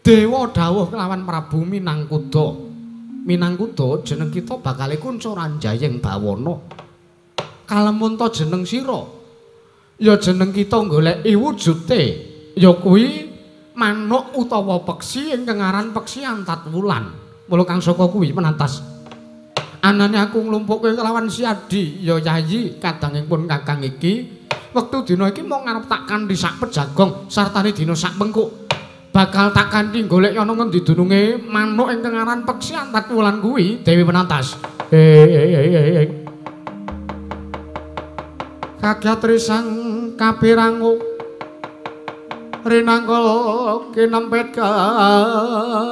dewa dawuh kelawan Prabu Minangkuda. Minangkuda jeneng kita bakal Kuncaranjayeng Bawana. Kalemunta jeneng sira. Ya jeneng kita goleki wujute ya kuwi manuk utawa peksi ingkang aran Peksi Antat Wulan. Mula kang saka kuwi Penatas. Anane aku nglumpukke kelawan Siadi ya Yayi kadanging pun Kakang iki wektu dina iki mung arep tak kanthi sak pejagong sartane dina sak mengkuk. Bakal tak kanthi golek ana ngendi dununge manuk ingkang aran Peksi Antat Wulan kuwi Dewi Penatas. Kagyatri sang kapirangu rinangkala kinempet kampet.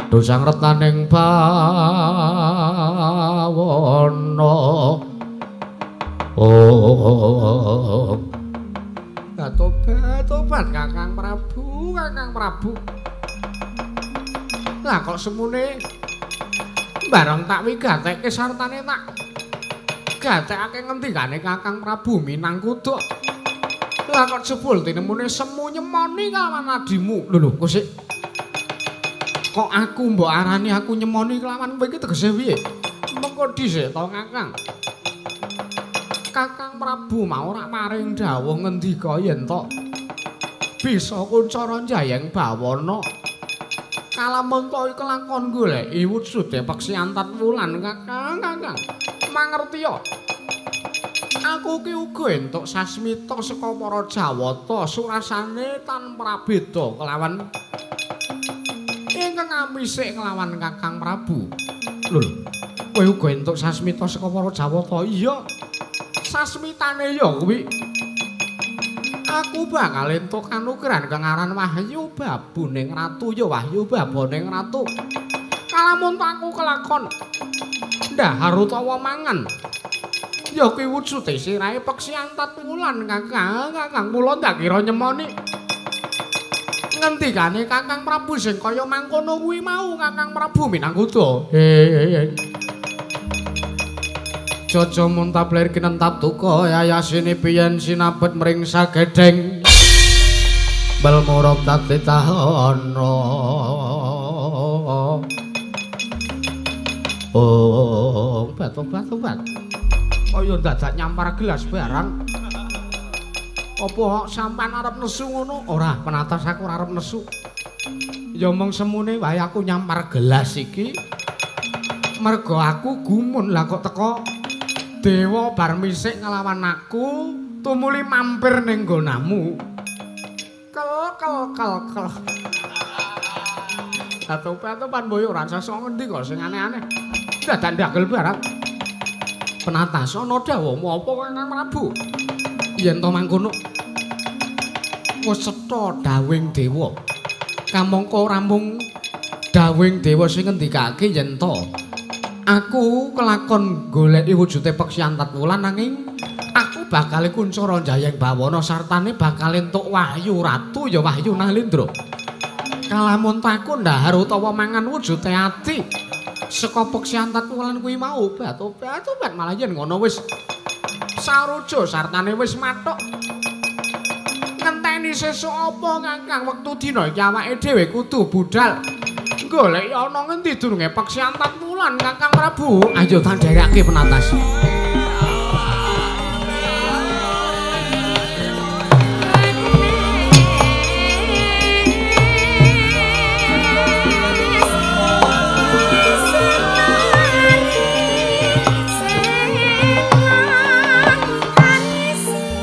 Dosang retaning bawana. Oh. Tobat, tobat Kakang Prabu, Kakang Prabu. Lah kok semune bareng tak wigateke sartane tak gatekake ngendikane Kakang Prabu Minangkuda. Lah kok jebul tinemune semu nyemoni kelawan adimu. Lho lho, kok sik kok aku mbok arani aku nyemoni kelawan kowe iki tegese piye? Mengko dhisik to Kakang. Kakang Prabu mau ora paring dawuh ngendika yen to bisa Kuncaranjayeng Bawana kalamunta kelakon goleki wujude Peksi Antat Wulan. Kakang, Kakang mangerti ya. Aku ki uga entuk sasmita saka para Jawata, surasane tanpa beda kelawan ingkang amisik kelawan Kakang Prabu. Lho, kowe uga entuk sasmita saka para Jawata? Iya. Sasmitane ya kuwi. Aku bakal entuk kanugrahan kang aran Wahyu Babuning Ratu, ya Wahyu Baboning Ratu. Kalamun aku kelakon ndahar utawa mangan, ya kuwi wujude sirahe peksi antat wulan Kakang. Kakang kula ndak kira nyemoni ngendikane Kakang Prabu sing kaya mangkono kuwi mau Kakang Prabu Minangkuda. Jaja muntap lir kinentap duka yayasine piyen sinabet mring sagedheng bel murub dadi tahana. Oh, batu-batu bat. Kaya dadak nyampar gelas barang. Apa sampean arep nesu ngono? Ora, penatas aku ora arep nesu. Ya mung semune wae aku nyampar gelas iki. Mergo aku gumun lah kok teko dewa bar misik nglawan aku tumuli mampir ning nggonamu. Kel kel kel kel. Atup-atupan boyo ora sasok ngendi kok sing aneh-aneh. Dadak ndagel barang. Penatas ana dawuhmu apa Kakang Prabu? Yen to mangkono wis cetha dawuhing dewa. Kamangka ora mung dawuhing dewa sing ngendikake yen to aku kelakon goleki wujude peksi antat wulan, nanging aku bakal kuncara jayeng bawana sartane bakal entuk wahyu ratu ya Wahyu Nalindra. Kalamun aku ndahar utawa mangan wujude ati saka peksi antat wulan kuwi mau batu-batu malah yen ngono wis saruja sartane wis mathuk. Ngenteni sesuk apa Kakang wektu dina iki awake dhewe kudu budhal goleki ana ngendi durunge peksi antat wulan Kakang Prabu. Ayo tak dherekake penatas.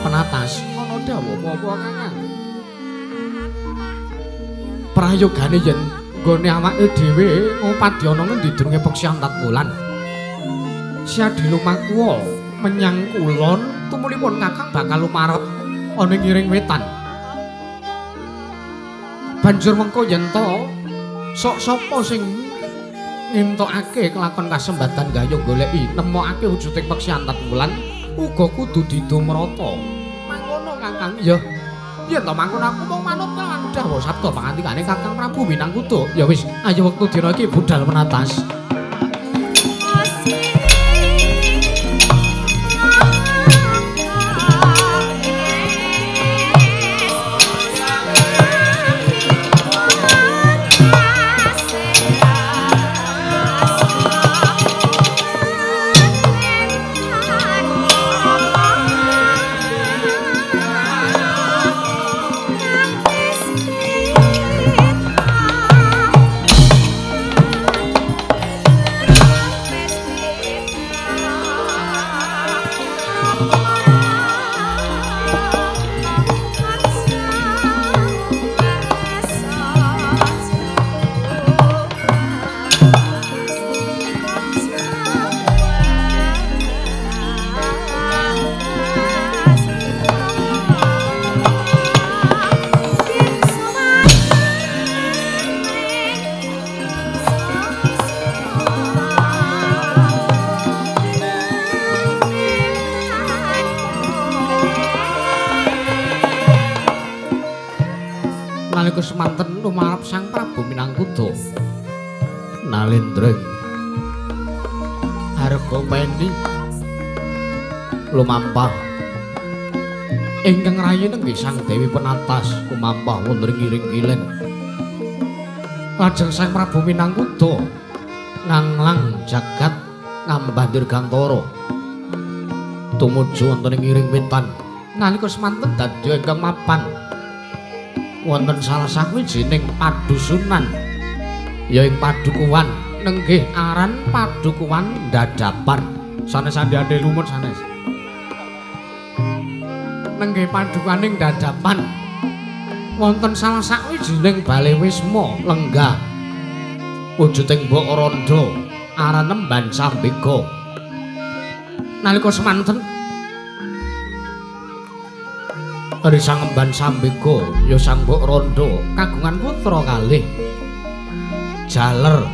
Penatas ana dawuh apa Kakang? Prayogane yen nggone awake dhewe ngupadi ana ngendi durunge peksi antat wulan. Siadi lumakuwa menyang kulon tumulipun Kakang bakal lumarep ana ing ngiring wetan. Banjur mengko yen to sok sapa sing ngentokake kelakon kasembatan gayung goleki nemokake wujuding peksi antat wulan uga kudu didumrata. Mangkono Kakang? Ya. Yen to mangkono aku mung manut lan dawuh sabda pangandikane Kakang Prabu Minangkuda. Ya wis, ayo wektu dina iki budhal menatas. Nalika semanten lumarep Sang Prabu Minangkuda nalendreng harga peni lumampah ingkang rayi nenggih Sang Dewi Penatas lumampah wonten ing ngiring kilen. Lajeng Sang Prabu Minangkuda nganglang jagat ngambah dirgantara tumuju wonten ing ngiring wetan. Nalika semanten dadi ingkang mapan wonten salah sawijining padusunan ya ing padukuhan nenggih aran Padukuhan Dadapan. Sanes ande-ande lumut sanes. Nenggih padukaning dadapan wonten salah sawijining bale wisma lenggah wujuding Mbok Randha aran Emban Sambega. Nalika semanten Ari Sang Emban Sambega ya Sang Mbok Randha kagungan putra kalih jaler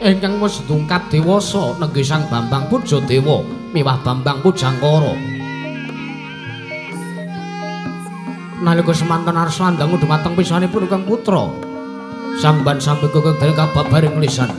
ingkang wis dungkap dewasa nenggih Sang Bambang Pujadewa miwah Bambang Pujangkara. Nalika semanten arsa ndangu dumateng pisanipun ingkang putra Sang Emban Sambega kang dereng kababaring lisan.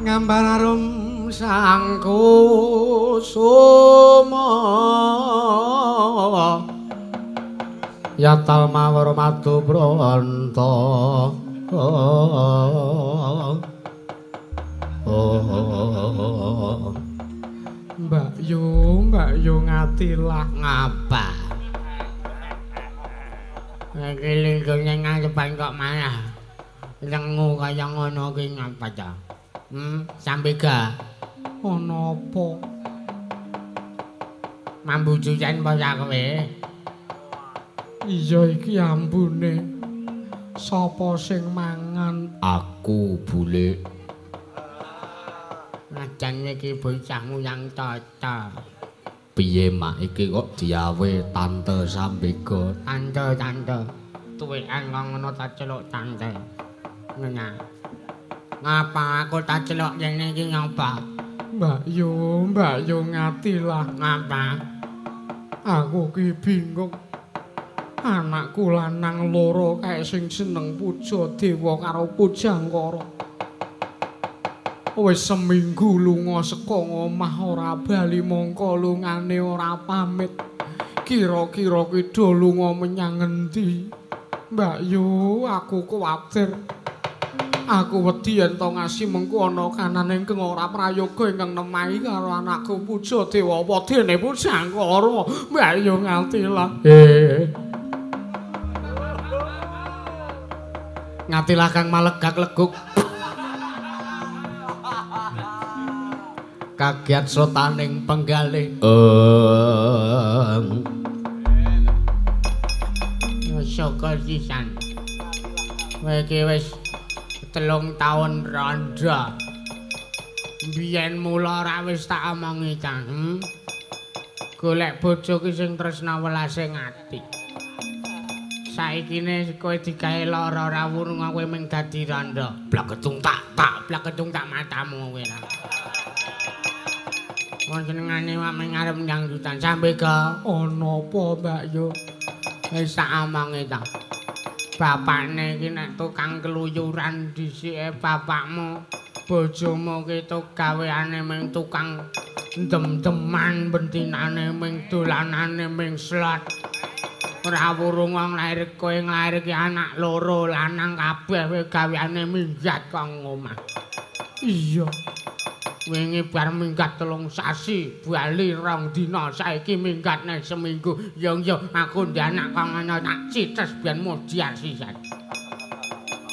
Gambar arum sang kusuma yatal mawar madu bronto. Mbak Yu, Mbak Yu ngatilah ngapa? Iki linggone ngarepan kok malah lengu kaya ngono ki ngapa ta? Sambega ana apa? Mambu cucen apa ya kowe? Iya iki ambune. Sapa sing mangan? Aku, Bulik. Najan iki bocahmu yang tata. Piye mak iki kok diawe Tante Sambega? Tante, tante. Tuwekan kok ngono tak celuk tante. Ngene. Ngapa aku tak celuk ngene iki ngapa? Mbak Yu, Mbak Yu ngatilah ngapa? Aku ki bingung. Anakku lanang loro kae sing jeneng Pujadewa karo Pujangkara. Wis seminggu lunga saka omah ora bali mongko lungane ora pamit. Kira-kira ki do lunga menyang ngendi? Mbak Yu, aku kuwatir. Aku wedi yen to ngasi mengko ana kanane ingkang ora prayoga ingkang nemahi karo anakku Pujadewa apa dene Pujangkara. Mbak Yu ngatilah. Ngatilah kang malegak leguk. Kagiat sotaning penggalih. Syukur sisan. Kowe iki wis 3 taun randha. Biyen mula ora wis tak omongi ta. Golek bojo ki sing tresna welase ati. Saikine kowe digawe lara ora wurung kowe mung dadi randha. Bleketung tak tak bleketung tak matamu kowe ra. Wong senengane wak mung arep ndangdutan Sambega. Ana apa Mbak Yu? Wis tak omongi ta. Bapakne iki nek tukang keluyuran dhisike bapakmu, bojomu ki gaweane mung tukang ndem-deman, bentinane mung dolanane mung slot. Ora wurung wong lair kowe nglairke anak loro lanang kabeh kowe gaweane minggat kok omah. Iya. Wingi bar minggat 3 sasi, bali 2 dina, saiki minggat neh seminggu. Yo yo aku ndek anak kok ngono tak cites ben modiar sisan.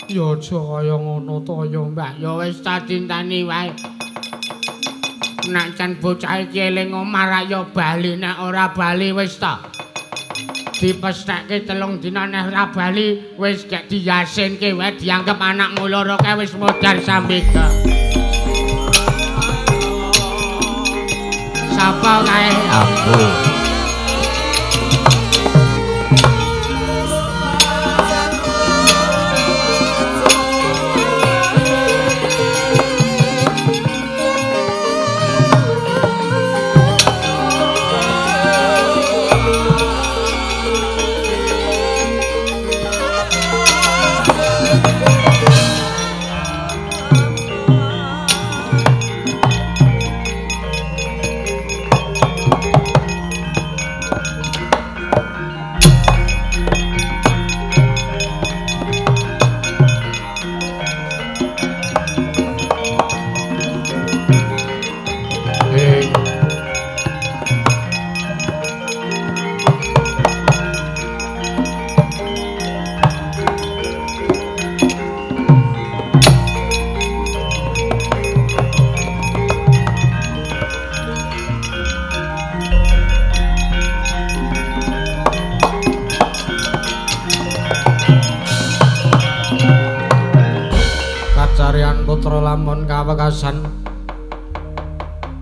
Ya aja kaya ngono to ya, Mbak. Ya wis ta cintani wae. Nek can bocah iki eling omah ra ya bali, nek ora bali wis ta. Dipesthekke 3 dina nek ora bali wis gek diyasinke wae dianggep anakmu loro kae wis modar sambega. Sapa kae? Aku. Putra lamun kawekasan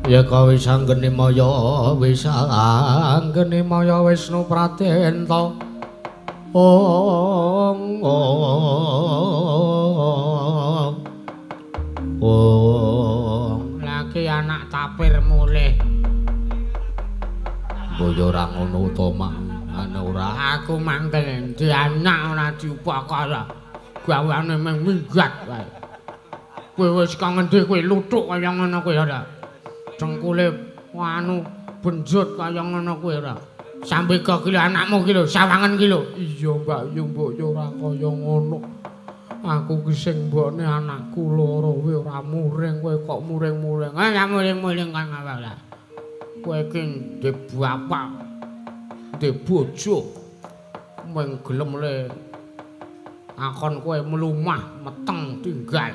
ya kawi sanggeni maya wis anggeni maya Wisnu Pratenta ong ong lagi anak tapir mulih mbok ora ngono to mak ana ora aku mangkel di anak ora diupakara gawane mung minggat wae. Kowe wis kang ngendi kowe luthuk kaya ngono kowe ora. Cengkule anu benjut kaya ngono kowe ora. Sambega ki lho anakmu ki lho, sawangen ki lho. Iya Mbak, yo mbok yo ora kaya ngono. Aku ki sing mbokne anakku loro kowe ora muring, kowe kok muring-muring. Eh ya muring-muring kang apa lah. Kowe ki ndek bapak, ndek bojo. Mung gelem le akon kowe mlumah meteng tinggal.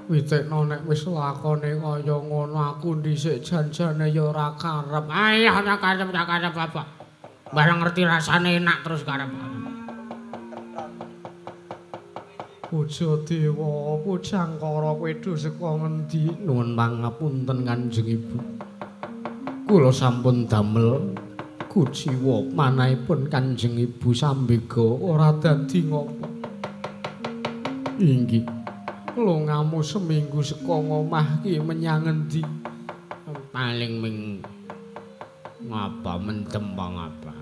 Witekno nek wis lakone kaya ngono aku dhisik janjane ya ora karep. Ayah ora karep, ora karep apa. Barang ngerti rasane enak terus karep. Puja Dewa, Pujangkara kowe do saka ngendi? Nuwun pangapunten Kanjeng Ibu. Kula sampun damel kuciwa manahipun Kanjeng Ibu sambega ora dadi ngopo. Inggih. Lungamu seminggu saka ngomah ki menyang ngendi? Paling ming ngapa mendem apa ngapa.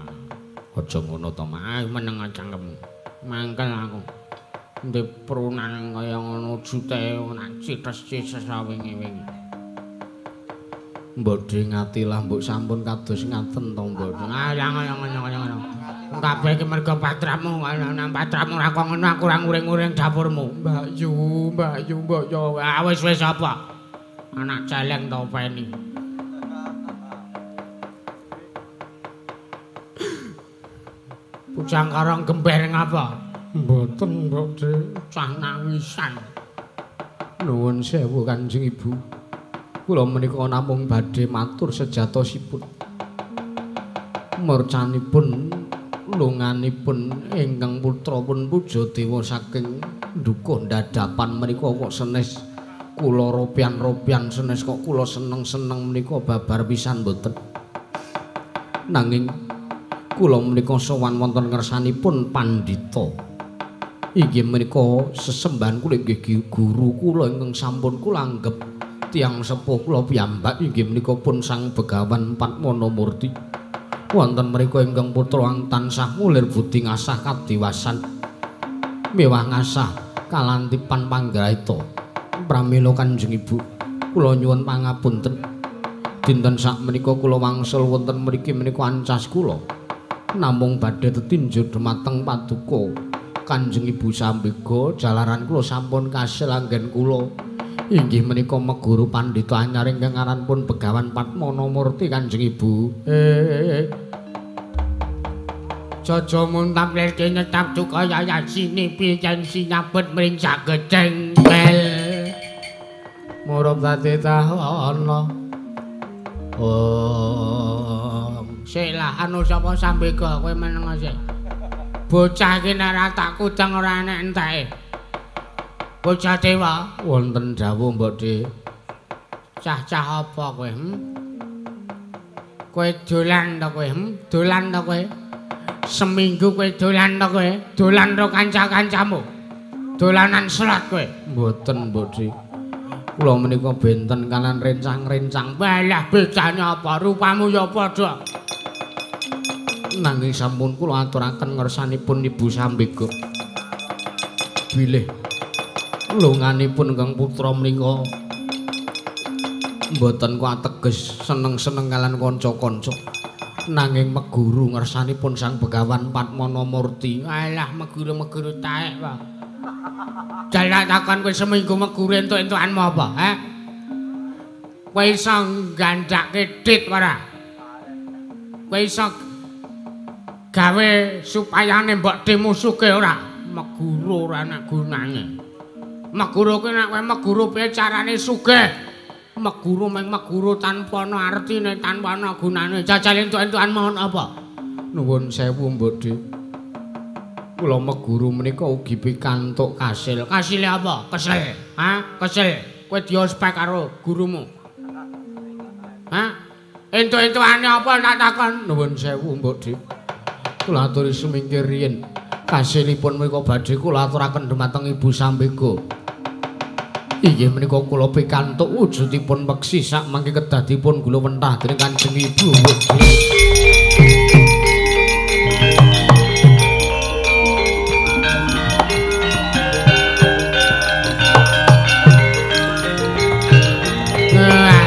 Aja ngono to, Mas. Meneng cangkemmu. Mangkel aku. Ndek prunan kaya ngono jute nak cites-cites wingi-wingi. Mbok dingati lah mbok sampun kados ngaten to, Mbok. Ah, ngono. Kabeh iki mergo patramu, nang patramu ora kok ngono aku ora nguring-nguring dapurmu. Mbak Yu, Mbak Yu, mbok yo. Ah wis wis apa? Anak celeng to peni. Pujangkara gember ngapa? Mboten, Mbok Dik, cah nangisan. Nuwun sewu Kanjeng Ibu. Kula menika namung badhe matur sejatosipun. Mercanipun lunganipun ingkang putra pun puja dewa saking dukuh ndadapan menika kok senes kula ropian-ropian senes kok kula seneng-seneng menika babar pisan mboten. Nanging kula menika sowan wonten ngersanipun pandhita. Inggih menika sesembahan kula inggih guru kula ingkang sampun kula anggep tiyang sepuh kula piyambak inggih menika pun Sang Begawan Padmanamurti. Wonten mriku ingkang putra tansah ngulir budi ngasah kadiwasan mewah ngasah kalantipan panggraita. Pramila Kanjeng Ibu kula nyuwun pangapunten. Dinten sakmenika kula wangsul wonten mriki menika ancas kula namung badhe tetinju dhumateng paduka Kanjeng Ibu sambega jalaran kula sampun kasil anggen kula Inggih menika meguru pandhita anyar ingkang aranipun Begawan Padmana Murti Kanjeng Ibu. Jaja muntap leke nyetap cukaya yasini piyen sinyabet mring sagecengkel. Murup dadi tahono. Om. Sik lah anu sapa Sambega kowe meneng sik. Bocah iki nek ora tak kudang ora enek enteke. Bocah dewa wonten dawuh Mbok Dik. Cah-cah apa kowe? Kowe dolan ta kowe? Dolan ta kowe? Seminggu kowe dolan ta kowe? Dolan karo kanca-kancamu. Dolanan slot kowe. Mboten Mbok Dik. Kula menika benten kalan rencang-rencang. Walah bedane apa? Rupamu ya padha. Nanging sampun kula aturaken ngersanipun Ibu Sambega. Bilih lunganipun Kang Putra menika mboten kuateges seneng-seneng kalan kanca-kanca. Nanging meguru ngersanipun Sang Begawan Padmana Murti. Alah meguru-meguru taek wae. Jalak takon kowe seminggu meguru entuk-entukanmu apa, ha? Kowe iso nggandhake dit ora? Kowe iso gawe supayane mbok dimusuke ora? Meguru ora ana gunane. Meguru kuwi nek kowe meguru piye carane sugih? Meguru mung meguru tanpa ana artine, tanpa ana gunane. Jajal entuk-entukan mohon apa? Nuwun sewu Mbok Dik. Kula meguru menika ugi pikantuk kasil. Kasile apa? Kesel. Ha? Kesel. Kowe diospek karo gurumu. Ha? Entuk-entukane apa tak takon? Nuwun sewu Mbok Dik. Kula aturi sumingkir riyin. Kasilipun menika badhe kula aturaken dhumateng Ibu Sambega. Inggih menika kula pikantuk wujudipun peksi sak mangke kedah dipun gula wentah dening Kanjeng Ibu. Alah.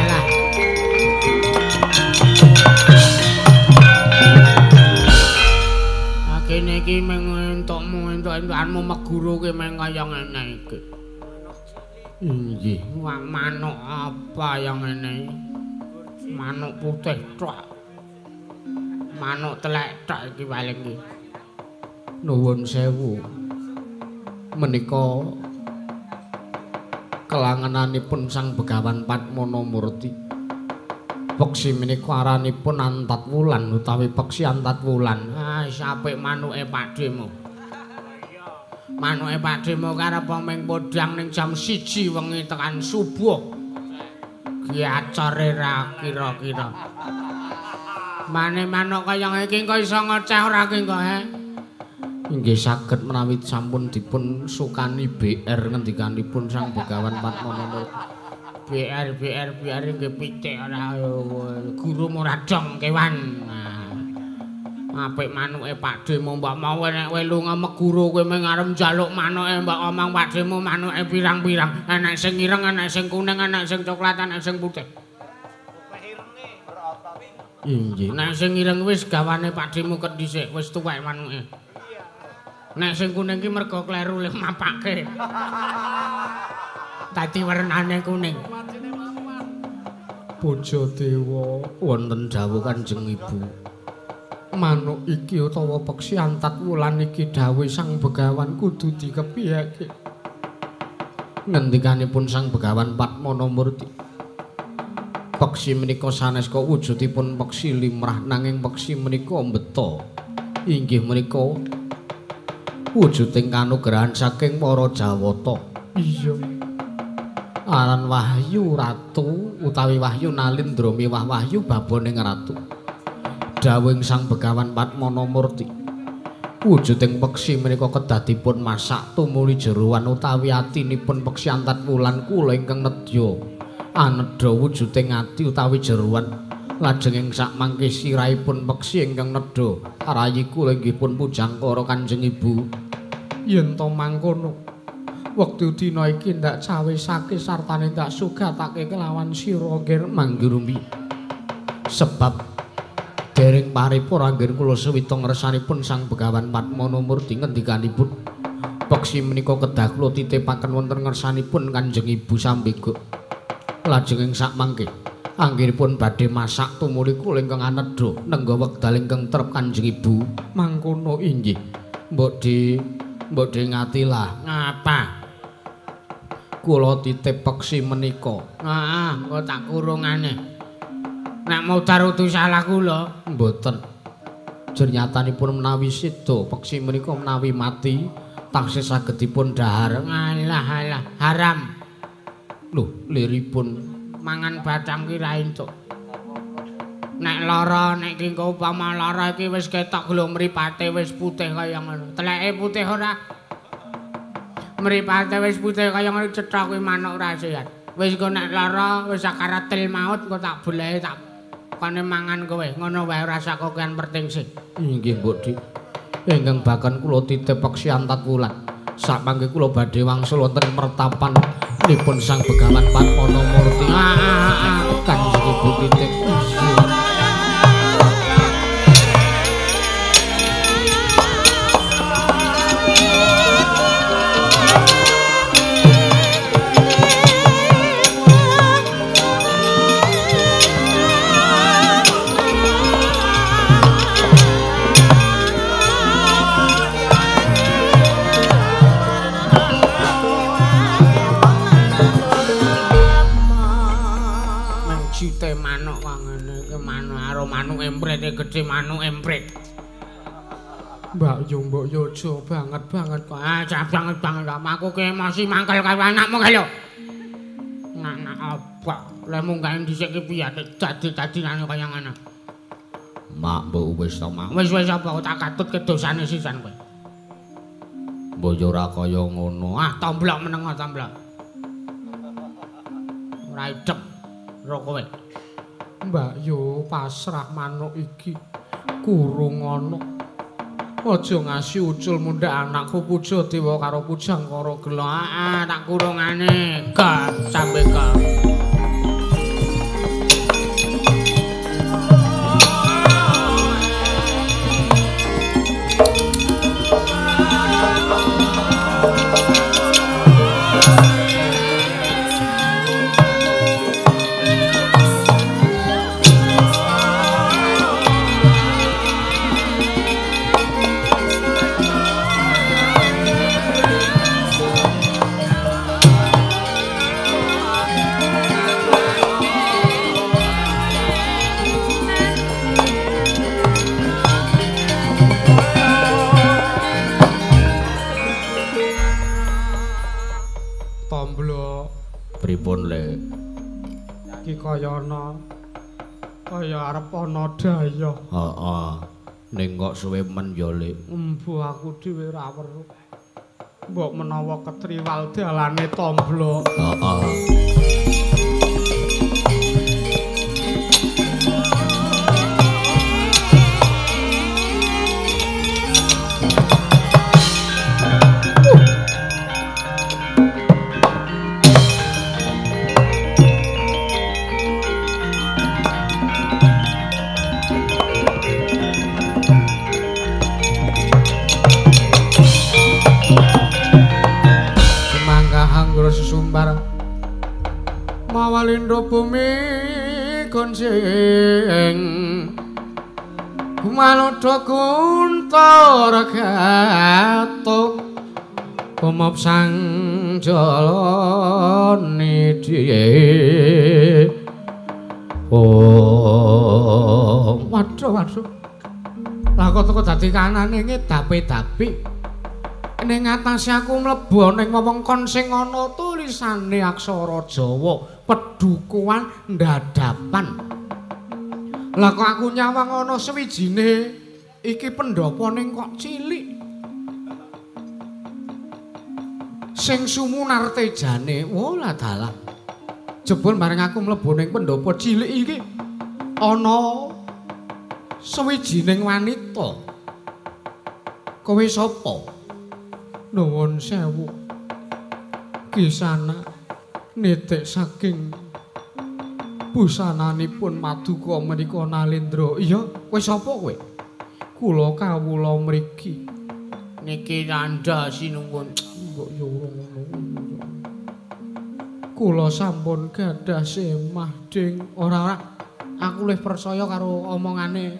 Kene iki mung entukmu entuk-entukanmu meguru ki mung kaya ngene iki. Inggih. Wah, manuk apa yang ngene? Manuk putih tok. Manuk telek tok iki paling iki. Nuwun sewu. Menika kelangenanipun Sang Begawan Padmana Murti. Peksi menika aranipun Antat Wulan utawi Peksi Antat Wulan. Ah, apik manuke Pakdhemu. Manuke Pakdhemu karep mung podhang ning jam 1 wengi tekan subuh. Giacore ra kira-kira. Mane manuk kaya iki engko iso ngoceh ora ki engko, he? Inggih saged menawi sampun dipun sukani BR ngendikanipun Sang Begawan Padmana Murti. BR BR BR nggih pitik ora guru ora dong kewan. Apik manuke Pakdhemu mbok mau nek kowe lunga meguru kowe mung arep njaluk manuke mbok omong Pakdhemu manuke pirang-pirang, enek sing ireng, enek sing kuning, enek sing coklat, enek sing putih. Inggih. Nek sing ireng wis gawane Pakdhemu ket dhisik, wis tuwek manuke. Nek sing kuning ki mergo kleru le mapake. Dadi wernane kuning. Puja dewa wonten dawuh Kanjeng Ibu. Manuk iki utawa peksi Antat Wulan iki dawuh Sang Begawan kudu dikepiyeke. Ngendikanipun Sang Begawan Padmana Murti. Peksi menika sanes kok wujudipun peksi limrah nanging peksi menika mbeta. Inggih menika wujuding kanugrahan saking para Jawata. Iya. Aran Wahyu Ratu utawi Wahyu Nalindra miwah Wahyu baboning ratu. Dawuhing Sang Begawan Padmana Murti. Wujuding peksi menika kedah dipun masak tumuli jeroan utawi atinipun peksi Antat Wulan kula ingkang nedya. Anedha wujuding ati utawi jeroan lajeng ing sakmangke sirahipun peksi ingkang nedha rayi kula inggih pun pujangkara Kanjeng Ibu. Yen to mangkono wektu dina iki ndak cawisake sartane ndak sugatake kelawan sira nggir manggurumi. Sebab dereng paripura anggen kula suwita ngersanipun Sang Begawan Padmana Murti ngendikanipun Peksi menika kedah kula titipaken wonten ngersanipun Kanjeng Ibu Sambego. Lajeng ing sakmangke anggenipun badhe masak tumuli kula ingkang anedha nengga wekdal ingkang trep Kanjeng Ibu. Mangkono inggih. Mbok di ngatilah. Ngapa? Kula titip peksi menika. Heeh, engko tak kurungane. Nek modar udu salah kula. Mboten. Jernyatanipun menawi sida peksi menika menawi mati taksih saged dipun dhahar. Alah alah, haram. Lho, liripun mangan batang ki ra entuk. Nek lara, nek ki engko upama lara iki wis ketok lho mripate wis putih kaya ngono. Teleke putih ora? Mripate wis putih kaya ngono cetha kuwi manuk ora sehat. Wis engko nek lara wis sakaratil maut engko tak bolehe tak kone mangan kowe. Ngono wae ora usah kokean pertingsih. Inggih, Mbok Dik. Ingkang bakan kula titip peksi antat wulan. Samangke kula badhe wangsul wonten mertapan nipun Sang Begawan Padmana Murti. Kanjeng Ibu titip. Gedhe manuk emprit. Mbak yo mbok yo aja banget banget kok. Ah, banget banget aku ki emosi mangkel karo anakmu kae lho. Anak apa? Lah munggahe dhisik ki piye dadi-dadinane kaya ngono. Mak mbok wis to, Mak. Wis wis apa tak katut ke dosane sisan kowe. Mbok yo ora kaya ngono. Ah, tomblok meneng tomblok. Ora idep ro kowe. Mbak yo pasrah manuk iki kurung ana. Aja ngasi ucul mundhak anakku Puja Dewa karo Pujangkara gela. Ah, tak kurungane. Ga sampe ga. Pripun le? Iki kaya ana kaya arep ana daya. Heeh. Ning kok suwe men ya, Le. Embuh aku dhewe ora weruh. Mbok menawa ketriwal dalane Tomblo. Heeh. Mawalindra bumi gonceng gumalodha kuntar gatuk kumop sang jalani dhiye. Oh, waduh waduh. Lah kok teko dadi kanane ngedape-dapi. Ning atase aku mlebu ning wewengkon sing ana tulisane aksara Jawa, pedukuhan ndadapan. Lah kok aku nyawang ana sewijine iki pendhapa ning kok cilik. Sing sumunar tejane, wolah dalah. Jebul bareng aku mlebu ning pendhapa cilik iki ana sewijining wanita. Kowe sapa? Nuwun sewu. Kisana nitik saking busananipun maduka menika Nalendra. Iya, kowe sapa kowe? Kula kawula mriki. Niki randha sinuwun. Kula sampun gadah semah, Ding. Ora-ora, aku luwih percaya karo omongane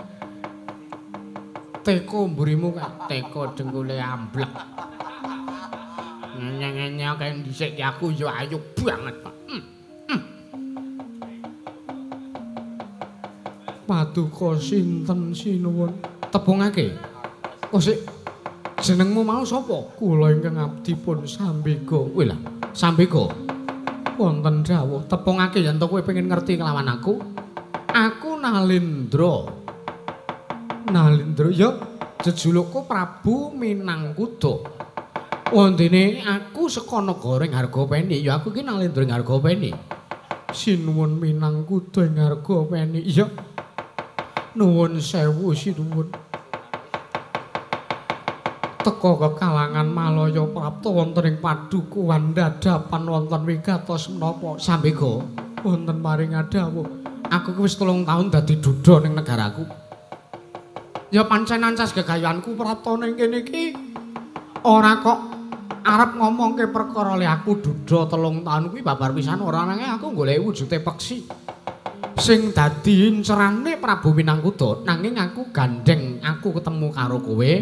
teko mburimu kae. Teko dengkule amblek. Ngenyek-ngenyek kae dhisik ki aku yo ayu banget, Pak. Paduka sinten sinuwun? Tepungake. Oh sik, jenengmu mau sapa? Kula ingkang abdi pun Sambega. Wih lah, Sambega. Wonten dawuh. Tepungake yen to kowe pengen ngerti kelawan aku. Aku Nalindra. Nalindra ya, jejulukku Prabu Minangkuda. Wondene aku saka negara ing Hargapeni, ya aku iki Nalindra ing Hargapeni. Sinuwun Minangkuda ing Hargapeni. Iya. Nuwun sewu sinuwun. Teka kekalangan Malaya prapta wonten ing padukuhan dadapan wonten wigatos menapa Sambega wonten paring dawuh. Aku ki wis 3 taun dadi duda ning negaraku. Ya pancen ancas gegayanku prapta ning kene iki ora kok arep ngomongke perkara le aku duda 3 taun kuwi babar pisan ora, nanging aku goleki wujude peksi sing dadi incerane Prabu Minangkuda, nanging aku gandeng aku ketemu karo kowe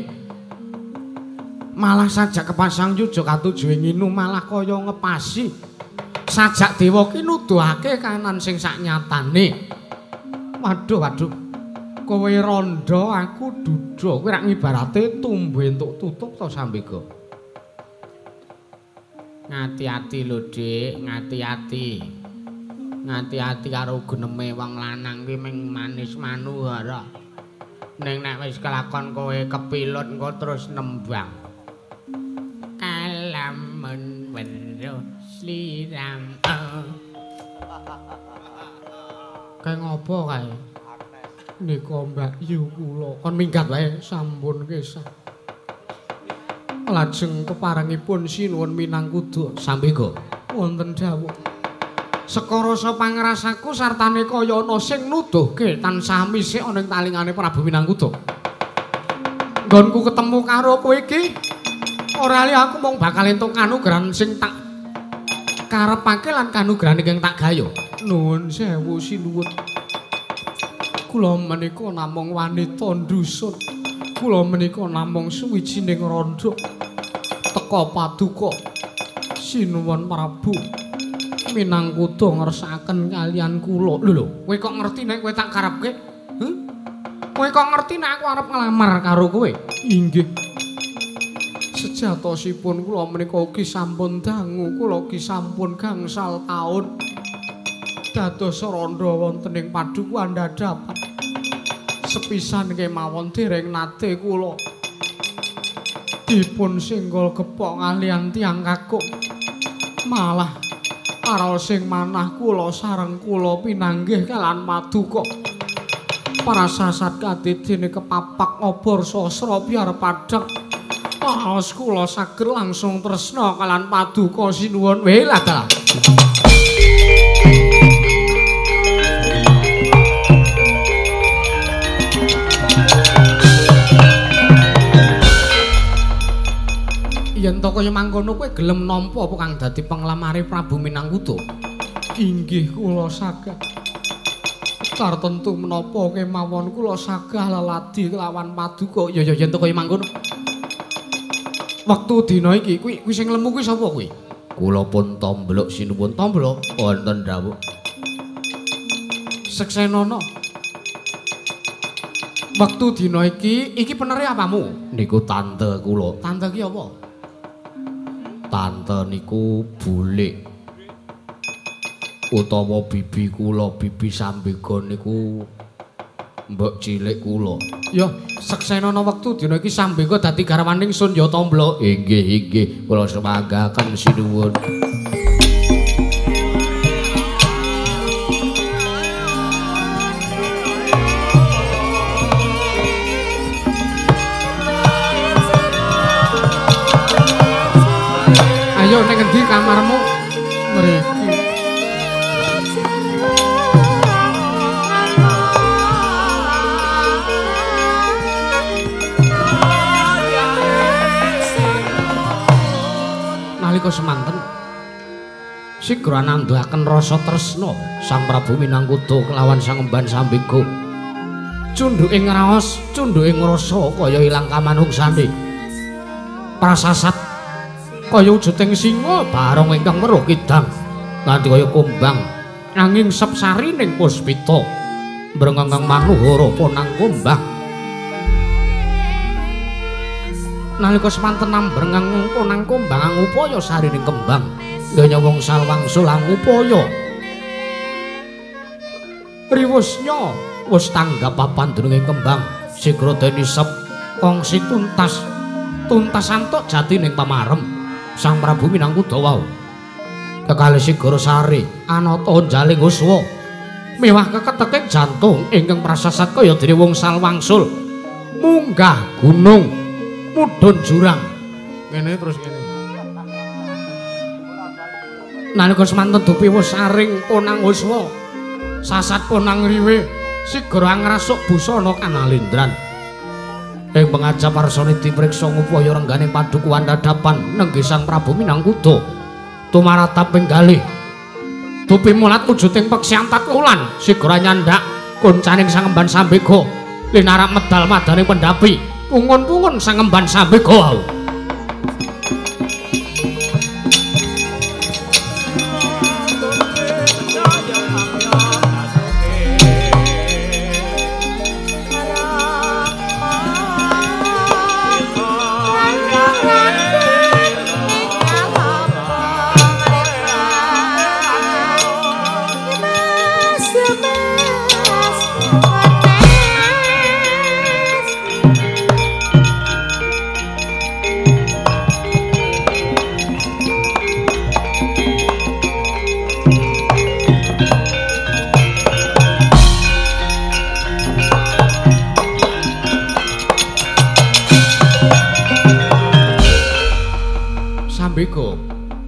malah sajak kepasang yuja katuju ing inu malah kaya ngepasi. Sajak dewa ki nuduhake kanan sing saknyatane. Waduh waduh, kowe rondo aku duda, kowe rak ngibarate tumbu entuk tutup to Sambega. Ngati-ati lho Dik, ngati-ati. Ngati-ati karo geneme wong lanang kuwi ming manis manuhara. Ning nek wis kelakon kowe kepilut engko terus nembang. Kalamun weruh sliram. Kae ngopo kae? Nika Mbak Yu kula kon minggat wae sampun kesah. Lajeng keparengipun sinuwun Minangkuda Sambega wonten dawuh. Seka rasa pangrasaku sartane kaya ana sing nuduhke tansah misik ana ing talingane Prabu Minangkuda. Nggonku ketemu karo kowe iki ora li aku mung bakal entuk kanugrahan sing tak karepake lan kanugrahan ingkang tak gayuh. Nuwun sewu sinuwun. Kula menika namung wanita dusun. Kula menika namung suwijining randha. Teka paduka sinuwun Prabu Minangkuda ngersakaken kalian kula. Lho lho, kowe kok ngerti nek kowe tak karepke? Heh? Kowe kok ngerti nek aku arep nglamar karo kowe? Inggih. Sejatosipun kula menika ugi sampun dangu, kula ugi sampun gangsal taun dados randha wonten ing padukuhan dadapan. Sepisan kemawon dereng nate kula dipun singgol gepok kalian tiyang kakung. Malah aral sing manah kula sareng kula pinanggih kalan paduka. Prasasat kadidene kepapak obor sasra biar padhang. Paos kula saged langsung tresna kalan paduka sinuwun. Weh lah dalah. Yen to kaya mangkono kowe gelem nampa apa kang dadi penglamare Prabu Minangkuda? Inggih kula saged. Tartentu menapa kemawon kula sagah leladi kelawan paduka. Ya ya yen to kaya mangkono. Wektu dina iki kuwi kuwi sing lemu kuwi sapa kuwi? Kula pun tomblok sinuwun. Tomblok wonten dawuh. Seksenana. Wektu dina iki iki penere apamu? Niku tante kula. Tante ki apa? Tante niku bulik utawa bibi kula, bibi Sambega niku mbok cilik kula. Ya, seksenana wektu dina iki Sambega dadi garwaning Sun ya Tomblo. Inggih, inggih, kula sumanggaken sinuwun. Ayo ning endi kamarmu? Mriki. Nalika semanten Sigra nandhaken rasa tresna Sang Prabu Minangkuda kelawan Sang Emban Sambega. Cundhuke ngraos, cundhuke ngrasa kaya ilang kamanungsane. Prasasat kaya wujuding singa barong ingkang weruh kidang nganti kaya kumbang angin sepsarining puspita mbrengeng manuhara ponang kumbang. Nalika semanten ambrengeng ponang kumbang angupaya sarining kembang ganya wong salwangsul angupaya riwusnya wis tanggap papan dununge kembang sigra dene sep kongsi tuntas tuntas antuk jatining pamarem Sang Prabu Minangkuda wau. Kekalih Sigara Sari anata njaling uswa mewah keketeking jantung ingkang prasasat kaya dene wong salwangsul munggah gunung mudhun jurang ngene terus ngene. Nalika semanten dupi wis saring ponang uswa sasat ponang riwe sigra ngrasuk busana kanalindran. Ing pengajap arsane dipriksa ngupaya renggane padukuhan dadapan nenggih Sang Prabu Minangkuda tumaratap ping galih dupi mulat wujuding peksi antat wulan sigra nyandak koncaning Sang Emban Sambega linarak medal madane pendhapi pungun-pungun Sang Emban Sambega wau.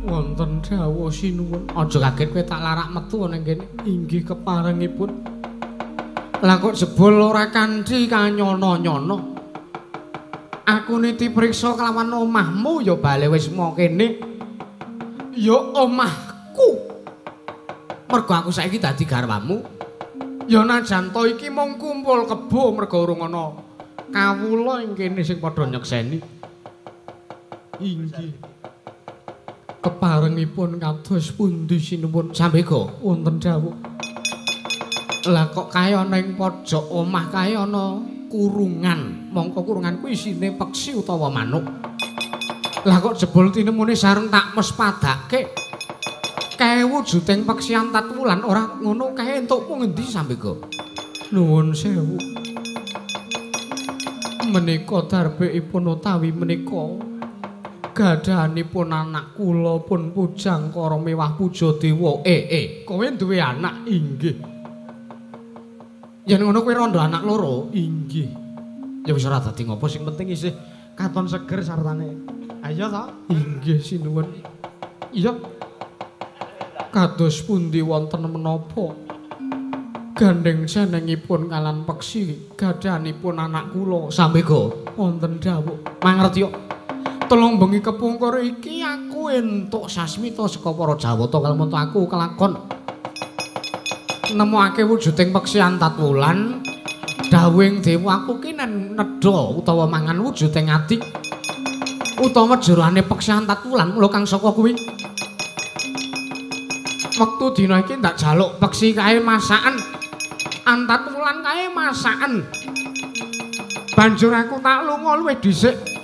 Wonten dawuh sinuwun. Aja kaget kowe tak larak metu ning kene. Inggih keparengipun. Lah kok jebul ora kanthi kanyono-nyono. Aku niti priksa kelawan omahmu ya bali wis mo kene. Ya omahku. Mergo aku saiki dadi garwamu. Ya najan to iki mung kumpul kebo mergo urung ana kawula ing kene sing padha nyekseni. Inggih. Keparengipun kados pundi sinuwun Sambega? Wonten dawuh. Lah kok kae ana ing pojok omah kae ana kurungan. Mongko kurungan kuwi isine peksi utawa manuk. Lah kok jebul tinemune sareng tak mespadake. Kae wujuding peksi antat wulan ora ngono kae entukmu ngendi Sambega? Nuwun sewu. Menika darbekipun utawi menika gadahanipun anak kula pun Pujangkara mewah Pujadewa. Kowe duwe anak? Inggih. Yen ngono kowe rondo anak loro? Inggih. Ya wis ora dadi ngopo, sing penting isih katon seger sartane. Ayo to? Inggih sinuwun. Iya. Kados pundi wonten menapa gandeng senengipun kalan peksi gadahanipun anak kula Sambega? Wonten dawuh. Mangerti yo. Telung bengi kepungkur iki aku entuk sasmita saka para Jawata kalmonto aku kelakon nemokake wujuding peksi antat wulan. Dawuhing dewa aku ki nedha utawa mangan wujuding ati utawa jerone peksi antat wulan mula kang saka kuwi wektu dina iki ndak jaluk peksi kae masakan antat wulan kae masakan. Banjur aku tak lunga luwih dhisik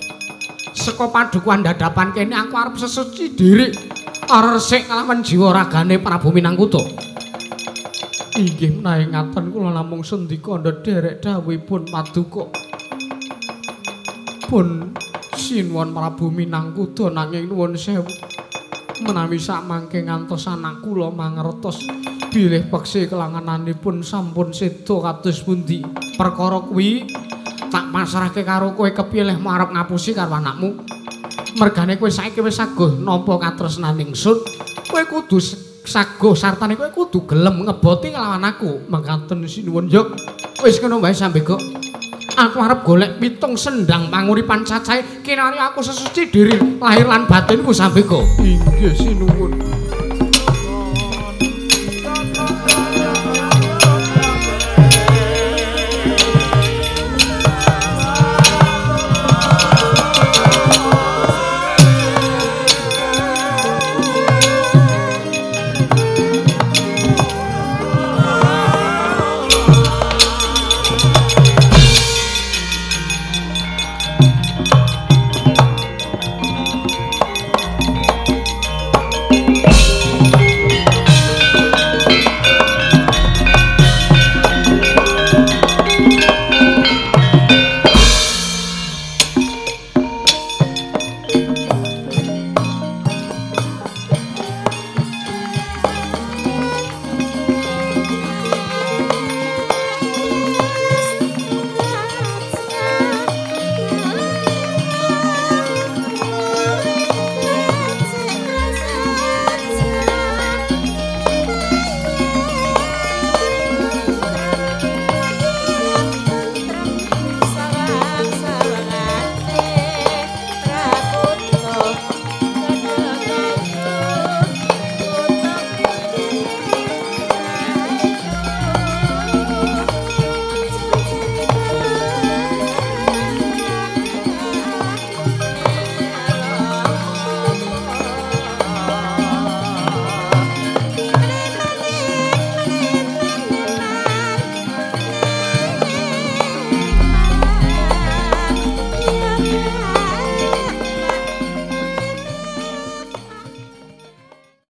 saka padukuhan dadapan kene aku arep sesuci diri resik kelawan jiwa ragane Prabu Minangkuda. Inggih menawi ngaten kula namung sendika ndherek dawuhipun paduka. Pun sinuwun Prabu Minangkuda nanging nuwun sewu menawi samangke ngantos anak kula mangertos bilih peksi kelangananipun sampun seda kados pundi. Perkara kuwi tak pasrahke karo kowe kepiye leh arep ngapusi karo anakmu. Mergane kowe saiki wis saguh nampa katresnan ingsun, kowe kudu saguh sartane kowe kudu gelem ngeboti nglawan aku. Mekaten sinuwun yo. Wis ngono wae Sambega. Aku arep golek pitung sendang panguripan cacahe kinari aku sesuci diri lahir lan batinku Sambega. Inggih sinuwun.